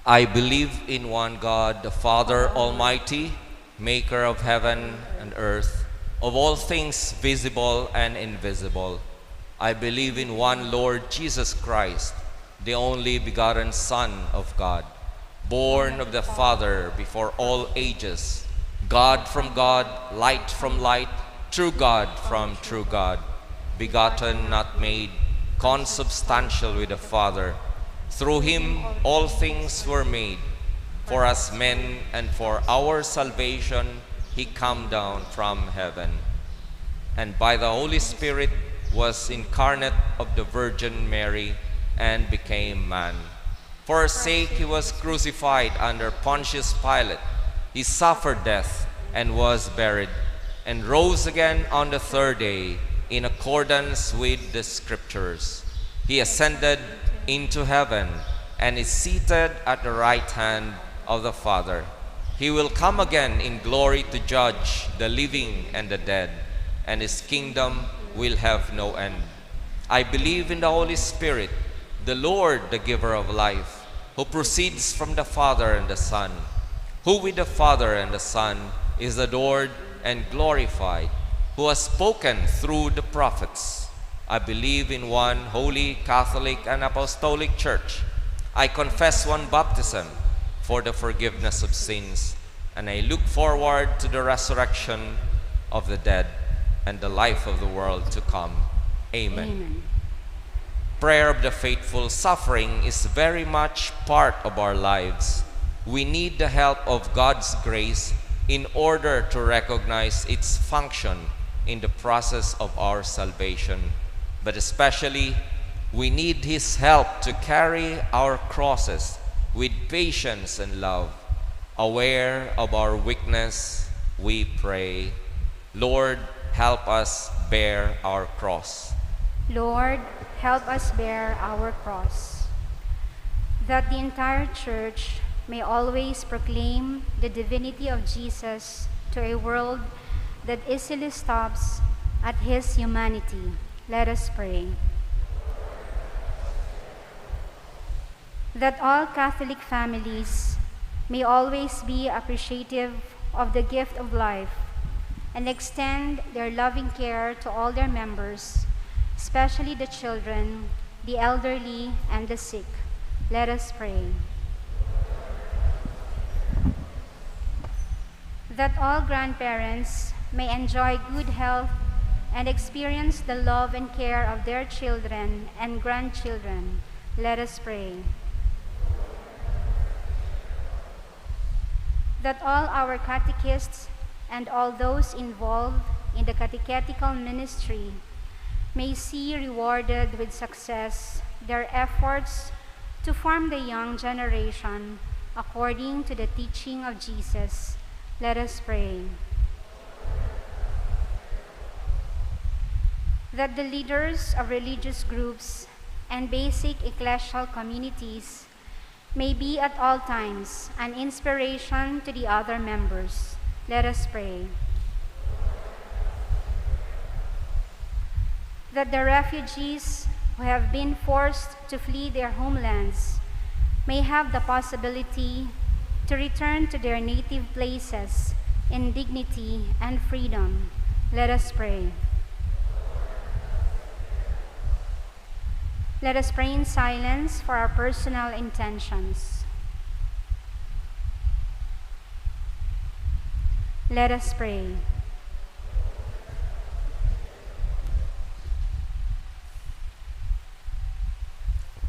I believe in one God, the Father Almighty, maker of heaven and earth, of all things visible and invisible. I believe in one Lord Jesus Christ, the only begotten Son of God, born of the Father before all ages, God from God, light from light, true God from true God, begotten, not made, consubstantial with the Father. Through him all things were made. For us men and for our salvation, he came down from heaven, and by the Holy Spirit was incarnate of the Virgin Mary and became man. For our sake he was crucified under Pontius Pilate. He suffered death and was buried, and rose again on the third day in accordance with the Scriptures. He ascended into heaven and is seated at the right hand of the Father. He will come again in glory to judge the living and the dead, and his kingdom will have no end. I believe in the Holy Spirit, the Lord, the giver of life, who proceeds from the Father and the Son, who with the Father and the Son is adored and glorified, who has spoken through the prophets. I believe in one holy, Catholic, and Apostolic Church. I confess one baptism for the forgiveness of sins, and I look forward to the resurrection of the dead and the life of the world to come. Amen. Amen. Prayer of the faithful suffering is very much part of our lives. We need the help of God's grace in order to recognize its function in the process of our salvation. But especially, we need His help to carry our crosses with patience and love. Aware of our weakness, we pray, Lord, help us bear our cross. Lord, help us bear our cross. That the entire church may always proclaim the divinity of Jesus to a world that easily stops at his humanity. Let us pray. That all Catholic families may always be appreciative of the gift of life and extend their loving care to all their members, especially the children, the elderly, and the sick. Let us pray. That all grandparents may enjoy good health and experience the love and care of their children and grandchildren. Let us pray. That all our catechists and all those involved in the catechetical ministry may see rewarded with success their efforts to form the young generation according to the teaching of Jesus. Let us pray. That the leaders of religious groups and basic ecclesial communities may be at all times an inspiration to the other members. Let us pray. That the refugees who have been forced to flee their homelands may have the possibility to return to their native places in dignity and freedom. Let us pray. Let us pray in silence for our personal intentions. Let us pray.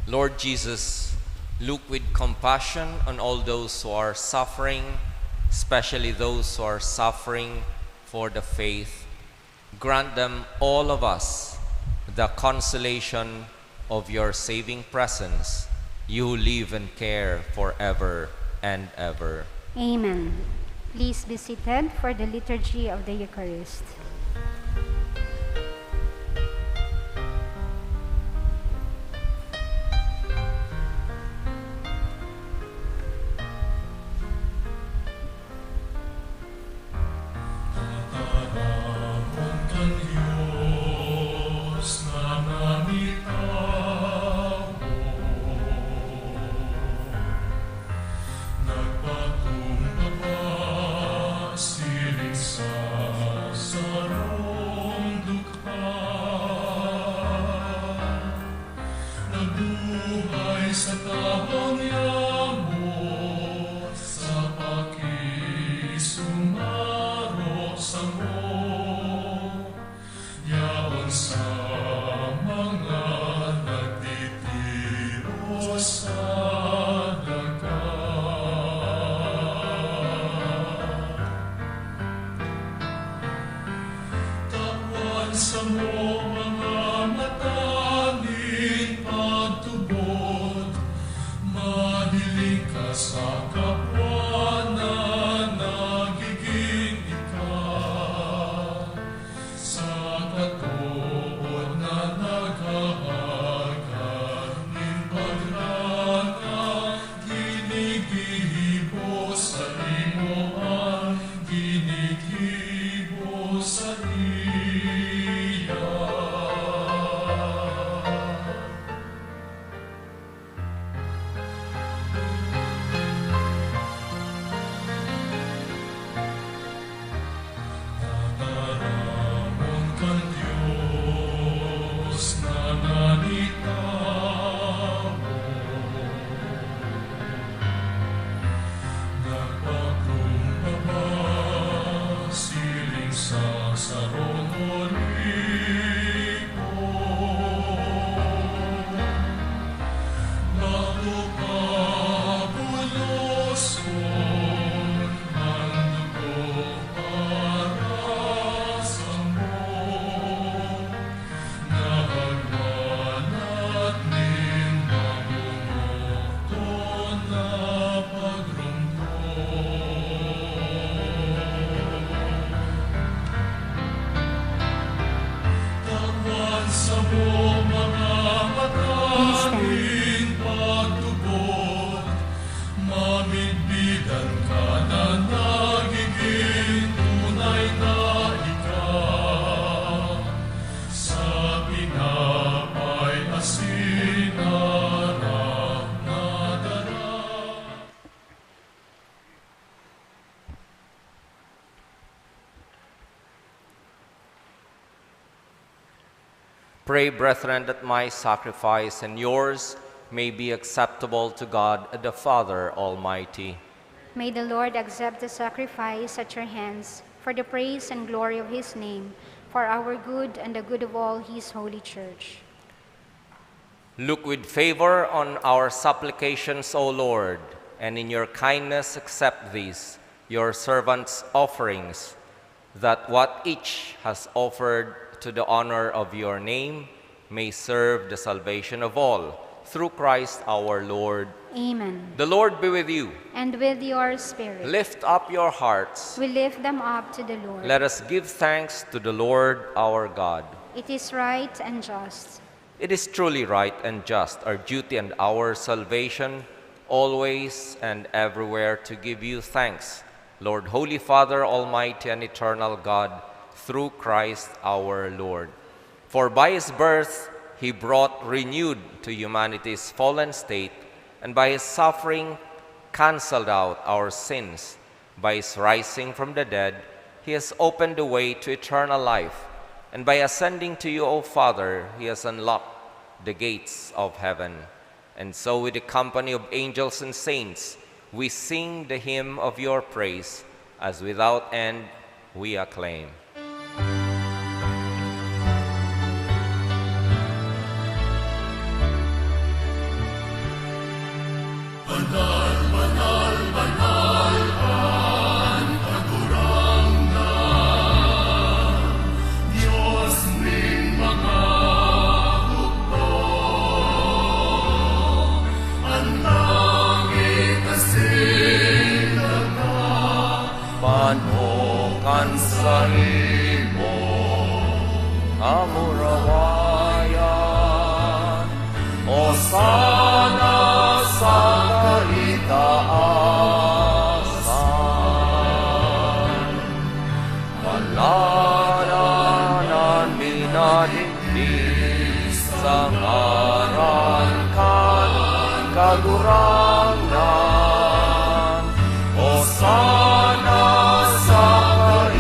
Lord Jesus, look with compassion on all those who are suffering, especially those who are suffering for the faith. Grant them, all of us, the consolation of your saving presence, you who live and care forever and ever. Amen. Please be seated for the Liturgy of the Eucharist. Tataramon kan Dios na nangitawo, nagpakumbaba siring sa sarong dukha, nagbuhay sa tabang yaon sa pakisumaro samo, yaon sa mga nagtitiro sa daga. Tawan samo mga mata nin pagtubod, mahiling ka sa kapwa na nagiging ika, sa katood na naghahagad nin pagranga, ginigibo saimo an ginigibo saiya. Pray, brethren, that my sacrifice and yours may be acceptable to God the Father Almighty. May the Lord accept the sacrifice at your hands for the praise and glory of his name, for our good and the good of all his holy church. Look with favor on our supplications, O Lord, and in your kindness accept these, your servants' offerings, that what each has offered to the honor of your name may serve the salvation of all, through Christ our Lord. Amen. The Lord be with you. And with your spirit. Lift up your hearts. We lift them up to the Lord. Let us give thanks to the Lord our God. It is right and just. It is truly right and just, our duty and our salvation, always and everywhere to give you thanks, Lord, Holy Father, Almighty and Eternal God, through Christ our Lord. For by his birth he brought renewed to humanity's fallen state, and by his suffering cancelled out our sins. By his rising from the dead, he has opened the way to eternal life, and by ascending to you, O Father, he has unlocked the gates of heaven. And so, with the company of angels and saints, we sing the hymn of your praise, as without end we acclaim. Panokan saimo kamurawayan, Hosanna sa kaitaasan. Paladan an minadigdi sa ngaran kan Kagurangnan. Hosanna sa kaitaasan.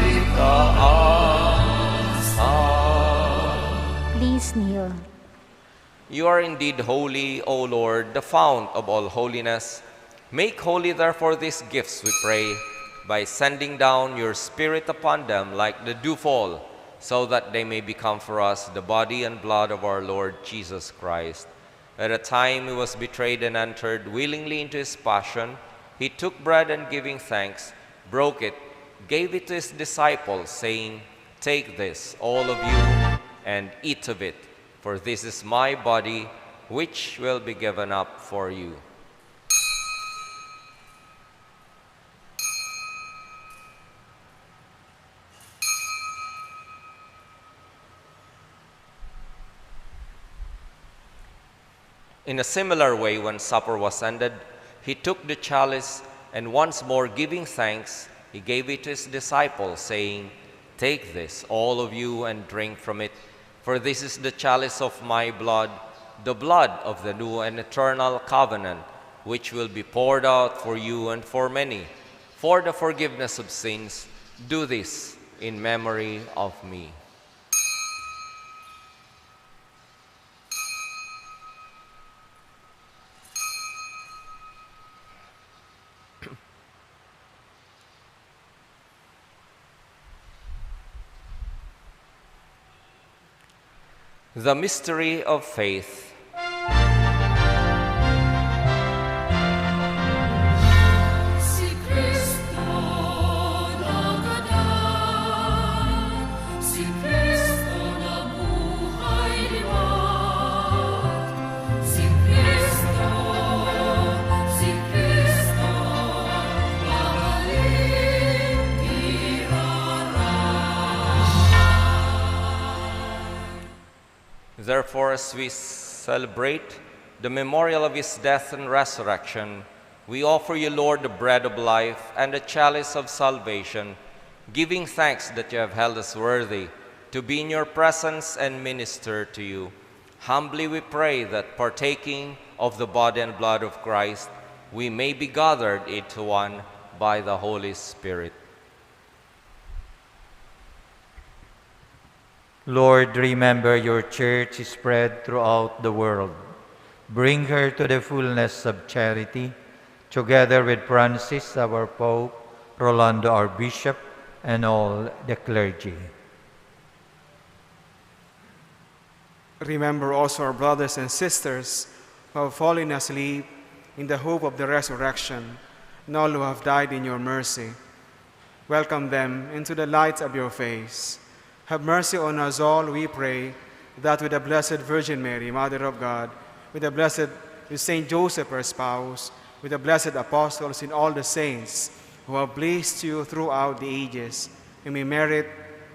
Please kneel. You are indeed holy, O Lord, the fount of all holiness. Make holy, therefore, these gifts, we pray, by sending down your Spirit upon them like the dewfall, so that they may become for us the body and blood of our Lord Jesus Christ. At the time he was betrayed and entered willingly into his passion, he took bread and, giving thanks, broke it, gave it to his disciples, saying, "Take this, all of you, and eat of it, for this is my body, which will be given up for you." In a similar way, when supper was ended, he took the chalice, and once more giving thanks, he gave it to his disciples, saying, "Take this, all of you, and drink from it, for this is the chalice of my blood, the blood of the new and eternal covenant, which will be poured out for you and for many, for the forgiveness of sins. Do this in memory of me." The mystery of faith. Si Cristo nagadan, si Cristo nabuhay liwat, si Cristo, si Cristo magaling giraray. Therefore, as we celebrate the memorial of his death and resurrection, we offer you, Lord, the bread of life and the chalice of salvation, giving thanks that you have held us worthy to be in your presence and minister to you. Humbly we pray that, partaking of the body and blood of Christ, we may be gathered into one by the Holy Spirit. Lord, remember your church spread throughout the world. Bring her to the fullness of charity, together with Francis, our Pope, Rolando, our Bishop, and all the clergy. Remember also our brothers and sisters who have fallen asleep in the hope of the resurrection, and all who have died in your mercy. Welcome them into the light of your face. Have mercy on us all, we pray, that with the Blessed Virgin Mary, Mother of God, with the Blessed, with Saint Joseph, her spouse, with the blessed apostles and all the saints who have pleased you throughout the ages, we may merit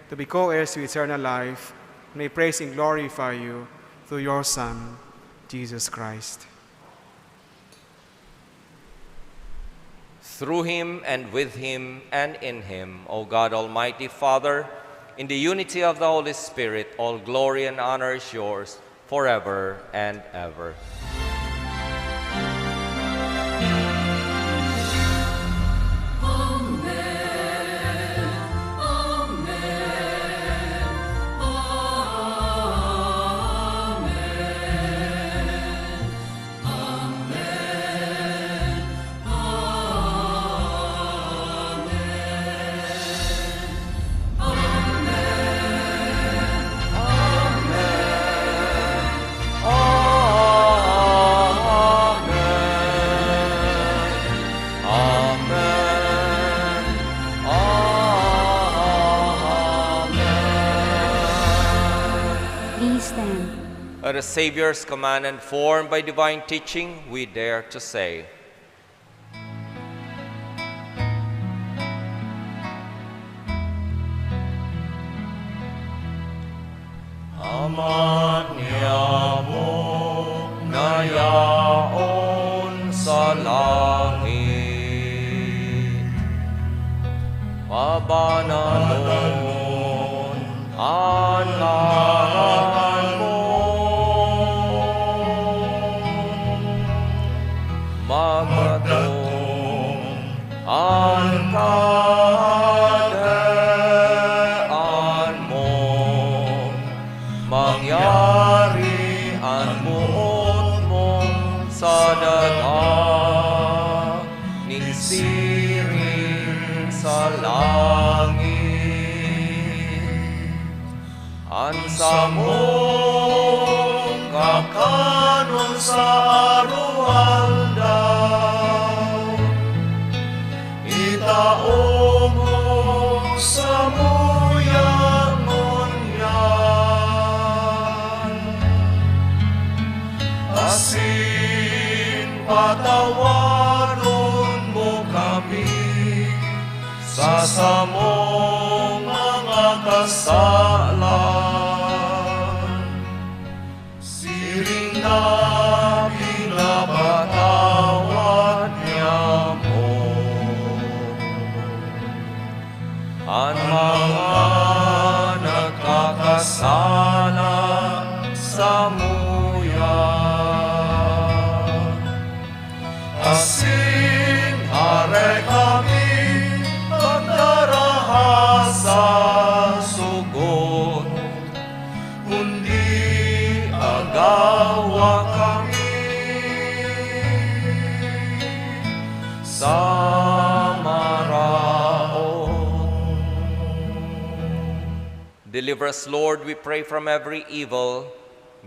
to be co-heirs to eternal life, and may praise and glorify you through your Son, Jesus Christ. Through him, and with him, and in him, O God, Almighty Father, in the unity of the Holy Spirit, all glory and honor is yours forever and ever. Please stand. At the Savior's command and formed by divine teaching, we dare to say, Ama niamo na yaon sa langit, pabanalon an ngaran mo. Magdatong an Kahadean mo. Mangyari an boot mo sa daga nin siring sa langit. An samong kakanon sa aroaldaw, itao mo samuya ngunyan, asin patawaron mo kami sa samong mga kasalan, siring na pinapatawad niamo an mga nagkakasala samuya. Asin hare kami pagdaraha sa sogot, kundi agawa kami sa maraot. Deliver us, Lord, we pray, from every evil.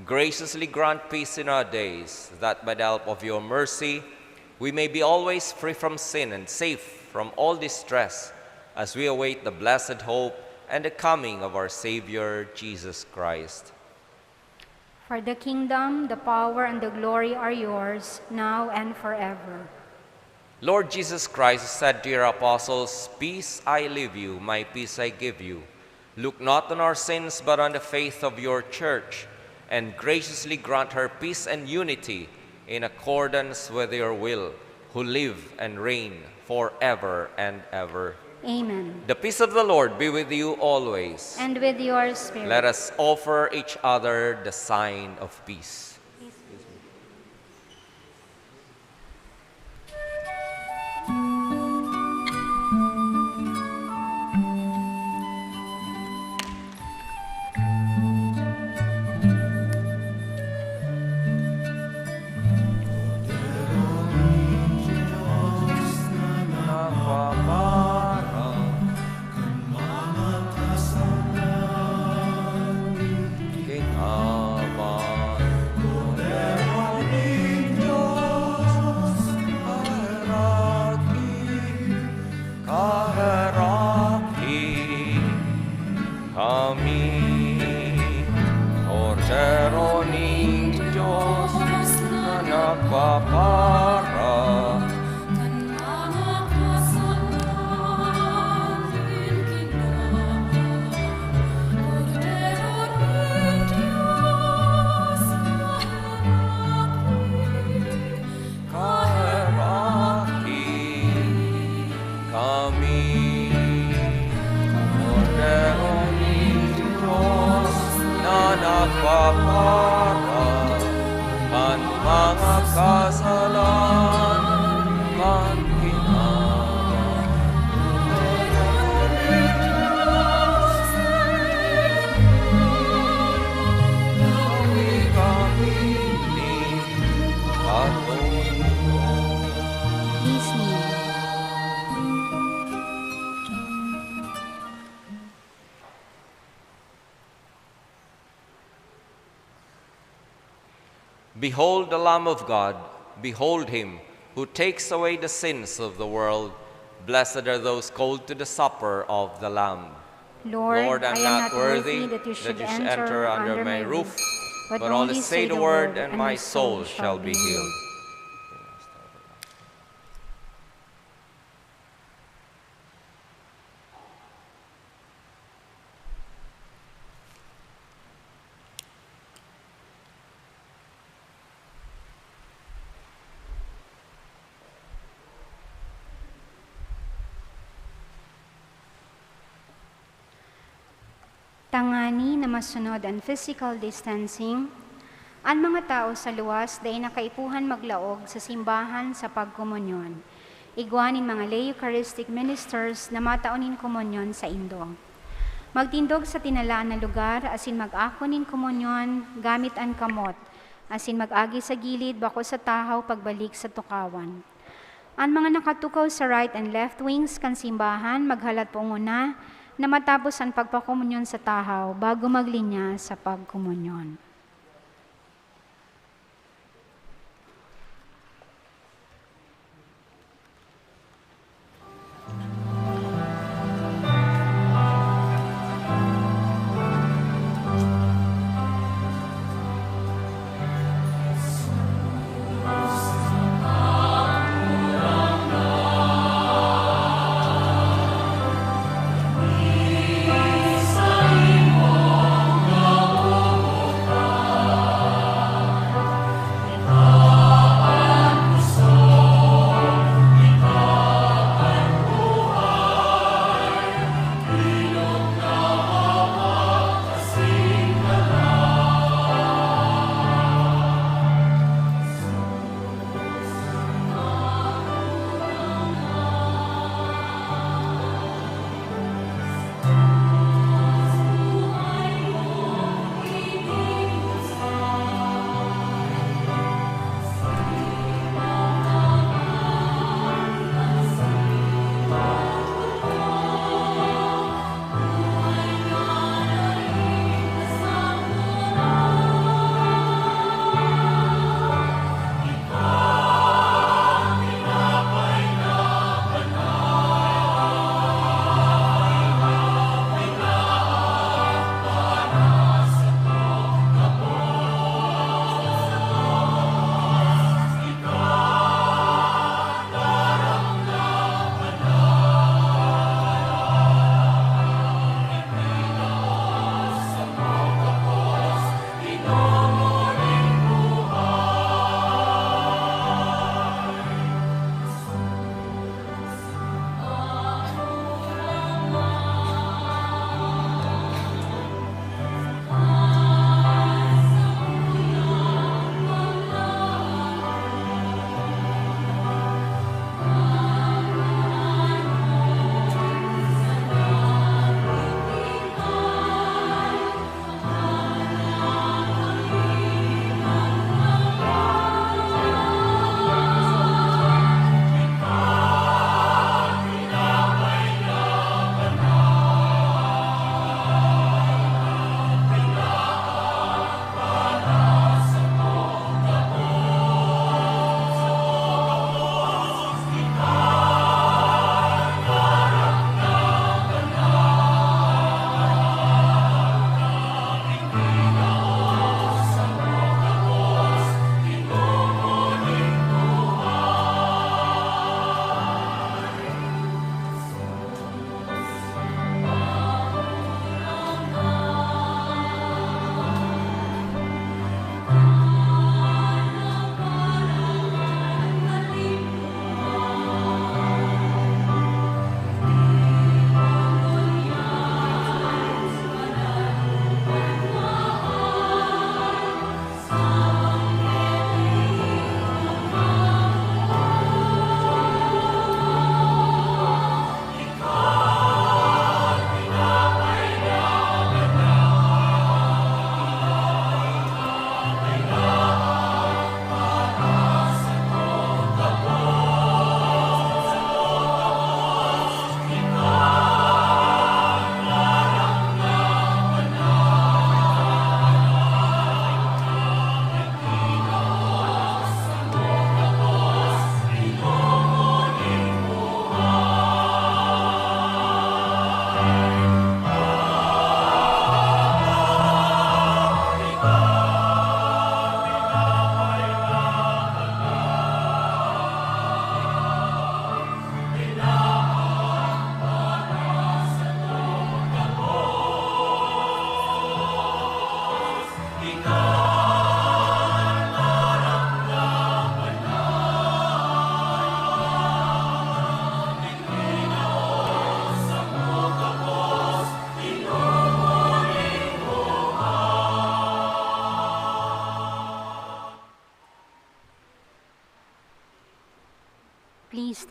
Graciously grant peace in our days, that by the help of your mercy we may be always free from sin and safe from all distress, as we await the blessed hope and the coming of our Savior, Jesus Christ. For the kingdom, the power, and the glory are yours, now and forever. Lord Jesus Christ said to your apostles, "Peace I leave you, my peace I give you." Look not on our sins, but on the faith of your church, and graciously grant her peace and unity in accordance with your will, who live and reign forever and ever. Amen. The peace of the Lord be with you always. And with your spirit. Let us offer each other the sign of peace. Behold the Lamb of God, behold him who takes away the sins of the world. Blessed are those called to the supper of the Lamb. Lord, I am not worthy that you should enter under my roof, but only say the word and my soul shall be healed. Tangani na masunod an physical distancing, an mga tawo sa luwas dai na kaipuhan maglaog sa simbahan sa pagkomunyon. Igwa nin mga lay Eucharistic ministers na matao nin komunyon saindo. Magtindog sa tinalaan na lugar asin mag-ako nin komunyon gamit an kamot, asin mag-agi sa gilid bako sa tahaw pagbalik sa tukawan. An mga nakatukaw sa right and left wings kan simbahan maghalat poon na matapos an pagpakomunyon sa tahaw bago maglinya sa pagkomunyon.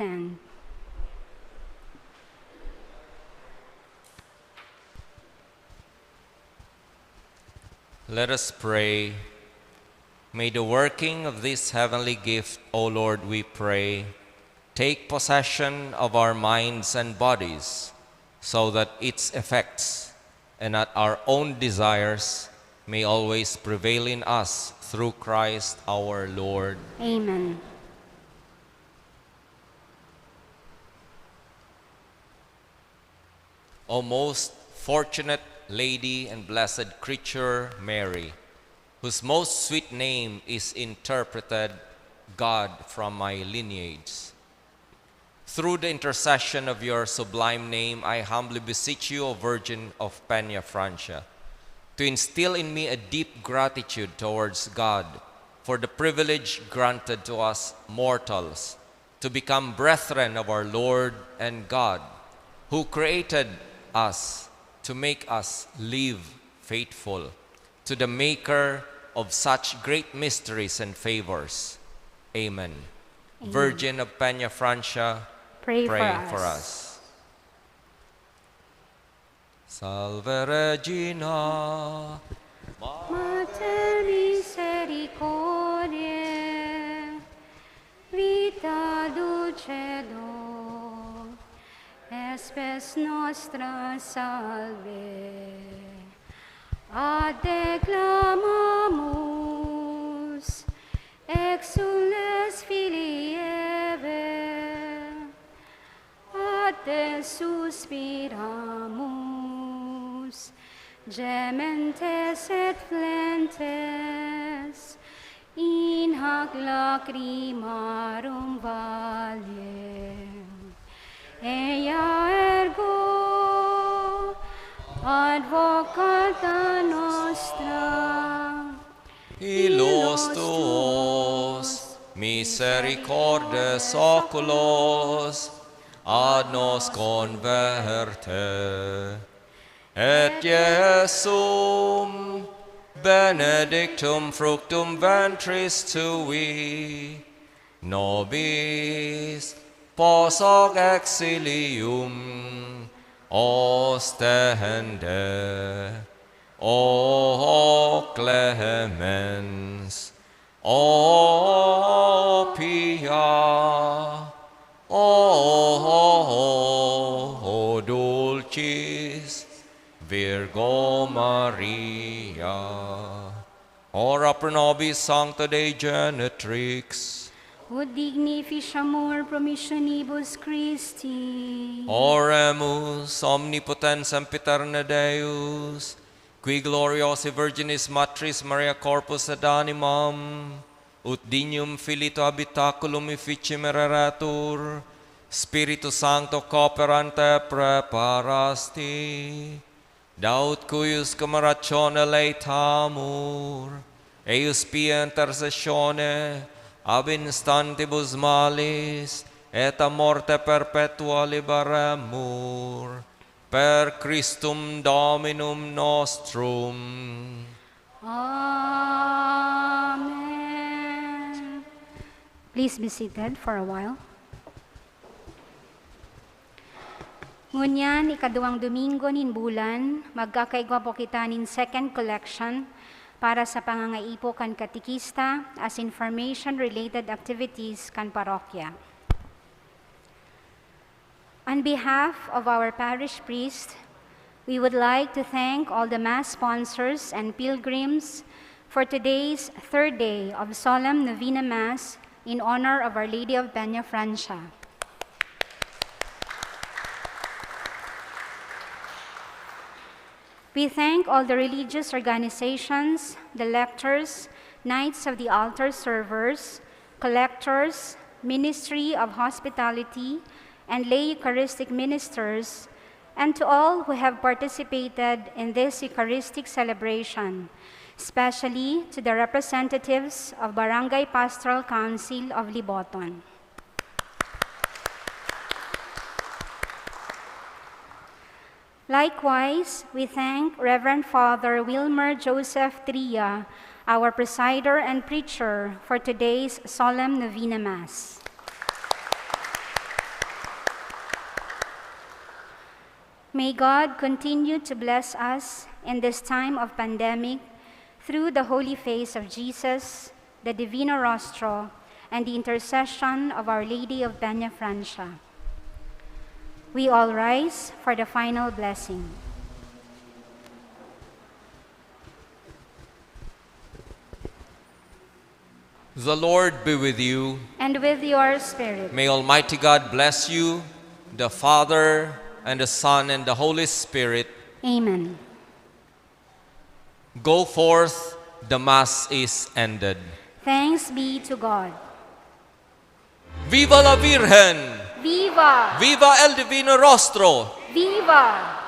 stand. Let us pray. May the working of this heavenly gift, O Lord, we pray, take possession of our minds and bodies, so that its effects and not our own desires may always prevail in us through Christ our Lord. Amen. O most fortunate Lady and blessed creature, Mary, whose most sweet name is interpreted, "God from my lineage." Through the intercession of your sublime name, I humbly beseech you, O Virgin of Peñafrancia, to instill in me a deep gratitude towards God for the privilege granted to us mortals to become brethren of our Lord and God, who created us to make us live faithful to the Maker of such great mysteries and favors. Amen. Amen. Virgin of Peñafrancia, Pray pray for for us. us. Salve Regina, Mater misericordiae, vita dulcedo, spes nostra salve. Ad te clamamus, exsules filii Hevae, ad te suspiramus, gementes et flentes in hac lacrimarum valle. Ea ergo advocata nostra, Illos tuos, misericordes oculos, ad nos converte, et Iesum benedictum fructum ventris tui, nobis post hoc exilium ostende. O clemens, O pia, O dulcis Virgo Maria. Ora pro nobis sancta Dei Genetrix. Ut digni efficiamur promissionibus Christi. Oremus. Omnipotens sempiterna Deus, qui gloriosae Virginis Matris Maria corpus et animam, ut dignum Filii tuo habitaculum efficiem ereretur, Spiritu Sancto cooperante preparasti, da ut cuius clamoratione laetamur, eius pia intercessione ab instantibus malis et a morte perpetua liberemur, per Christum Dominum nostrum. Amen. Please be seated for a while. Ngunyan, ikaduwang Domingo nin bulan, magkakaigwa po kita nin second collection para sa pangangaipo kan katekista as information-related activities kan parokya. On behalf of our parish priest, we would like to thank all the Mass sponsors and pilgrims for today's third day of Solemn Novena Mass in honor of Our Lady of Peñafrancia. We thank all the religious organizations, the lectors, Knights of the Altar servers, collectors, Ministry of Hospitality, and lay Eucharistic ministers, and to all who have participated in this Eucharistic celebration, especially to the representatives of Barangay Pastoral Council of Liboton. Likewise, we thank Reverend Father Wilmer Joseph Tria, our presider and preacher for today's Solemn Novena Mass. May God continue to bless us in this time of pandemic through the holy face of Jesus, the Divino Rostro, and the intercession of Our Lady of Peñafrancia. We all rise for the final blessing. The Lord be with you. And with your spirit. May Almighty God bless you, the Father, and the Son, and the Holy Spirit. Amen. Go forth, the Mass is ended. Thanks be to God. Viva la Virgen! Viva! Viva el Divino Rostro! Viva!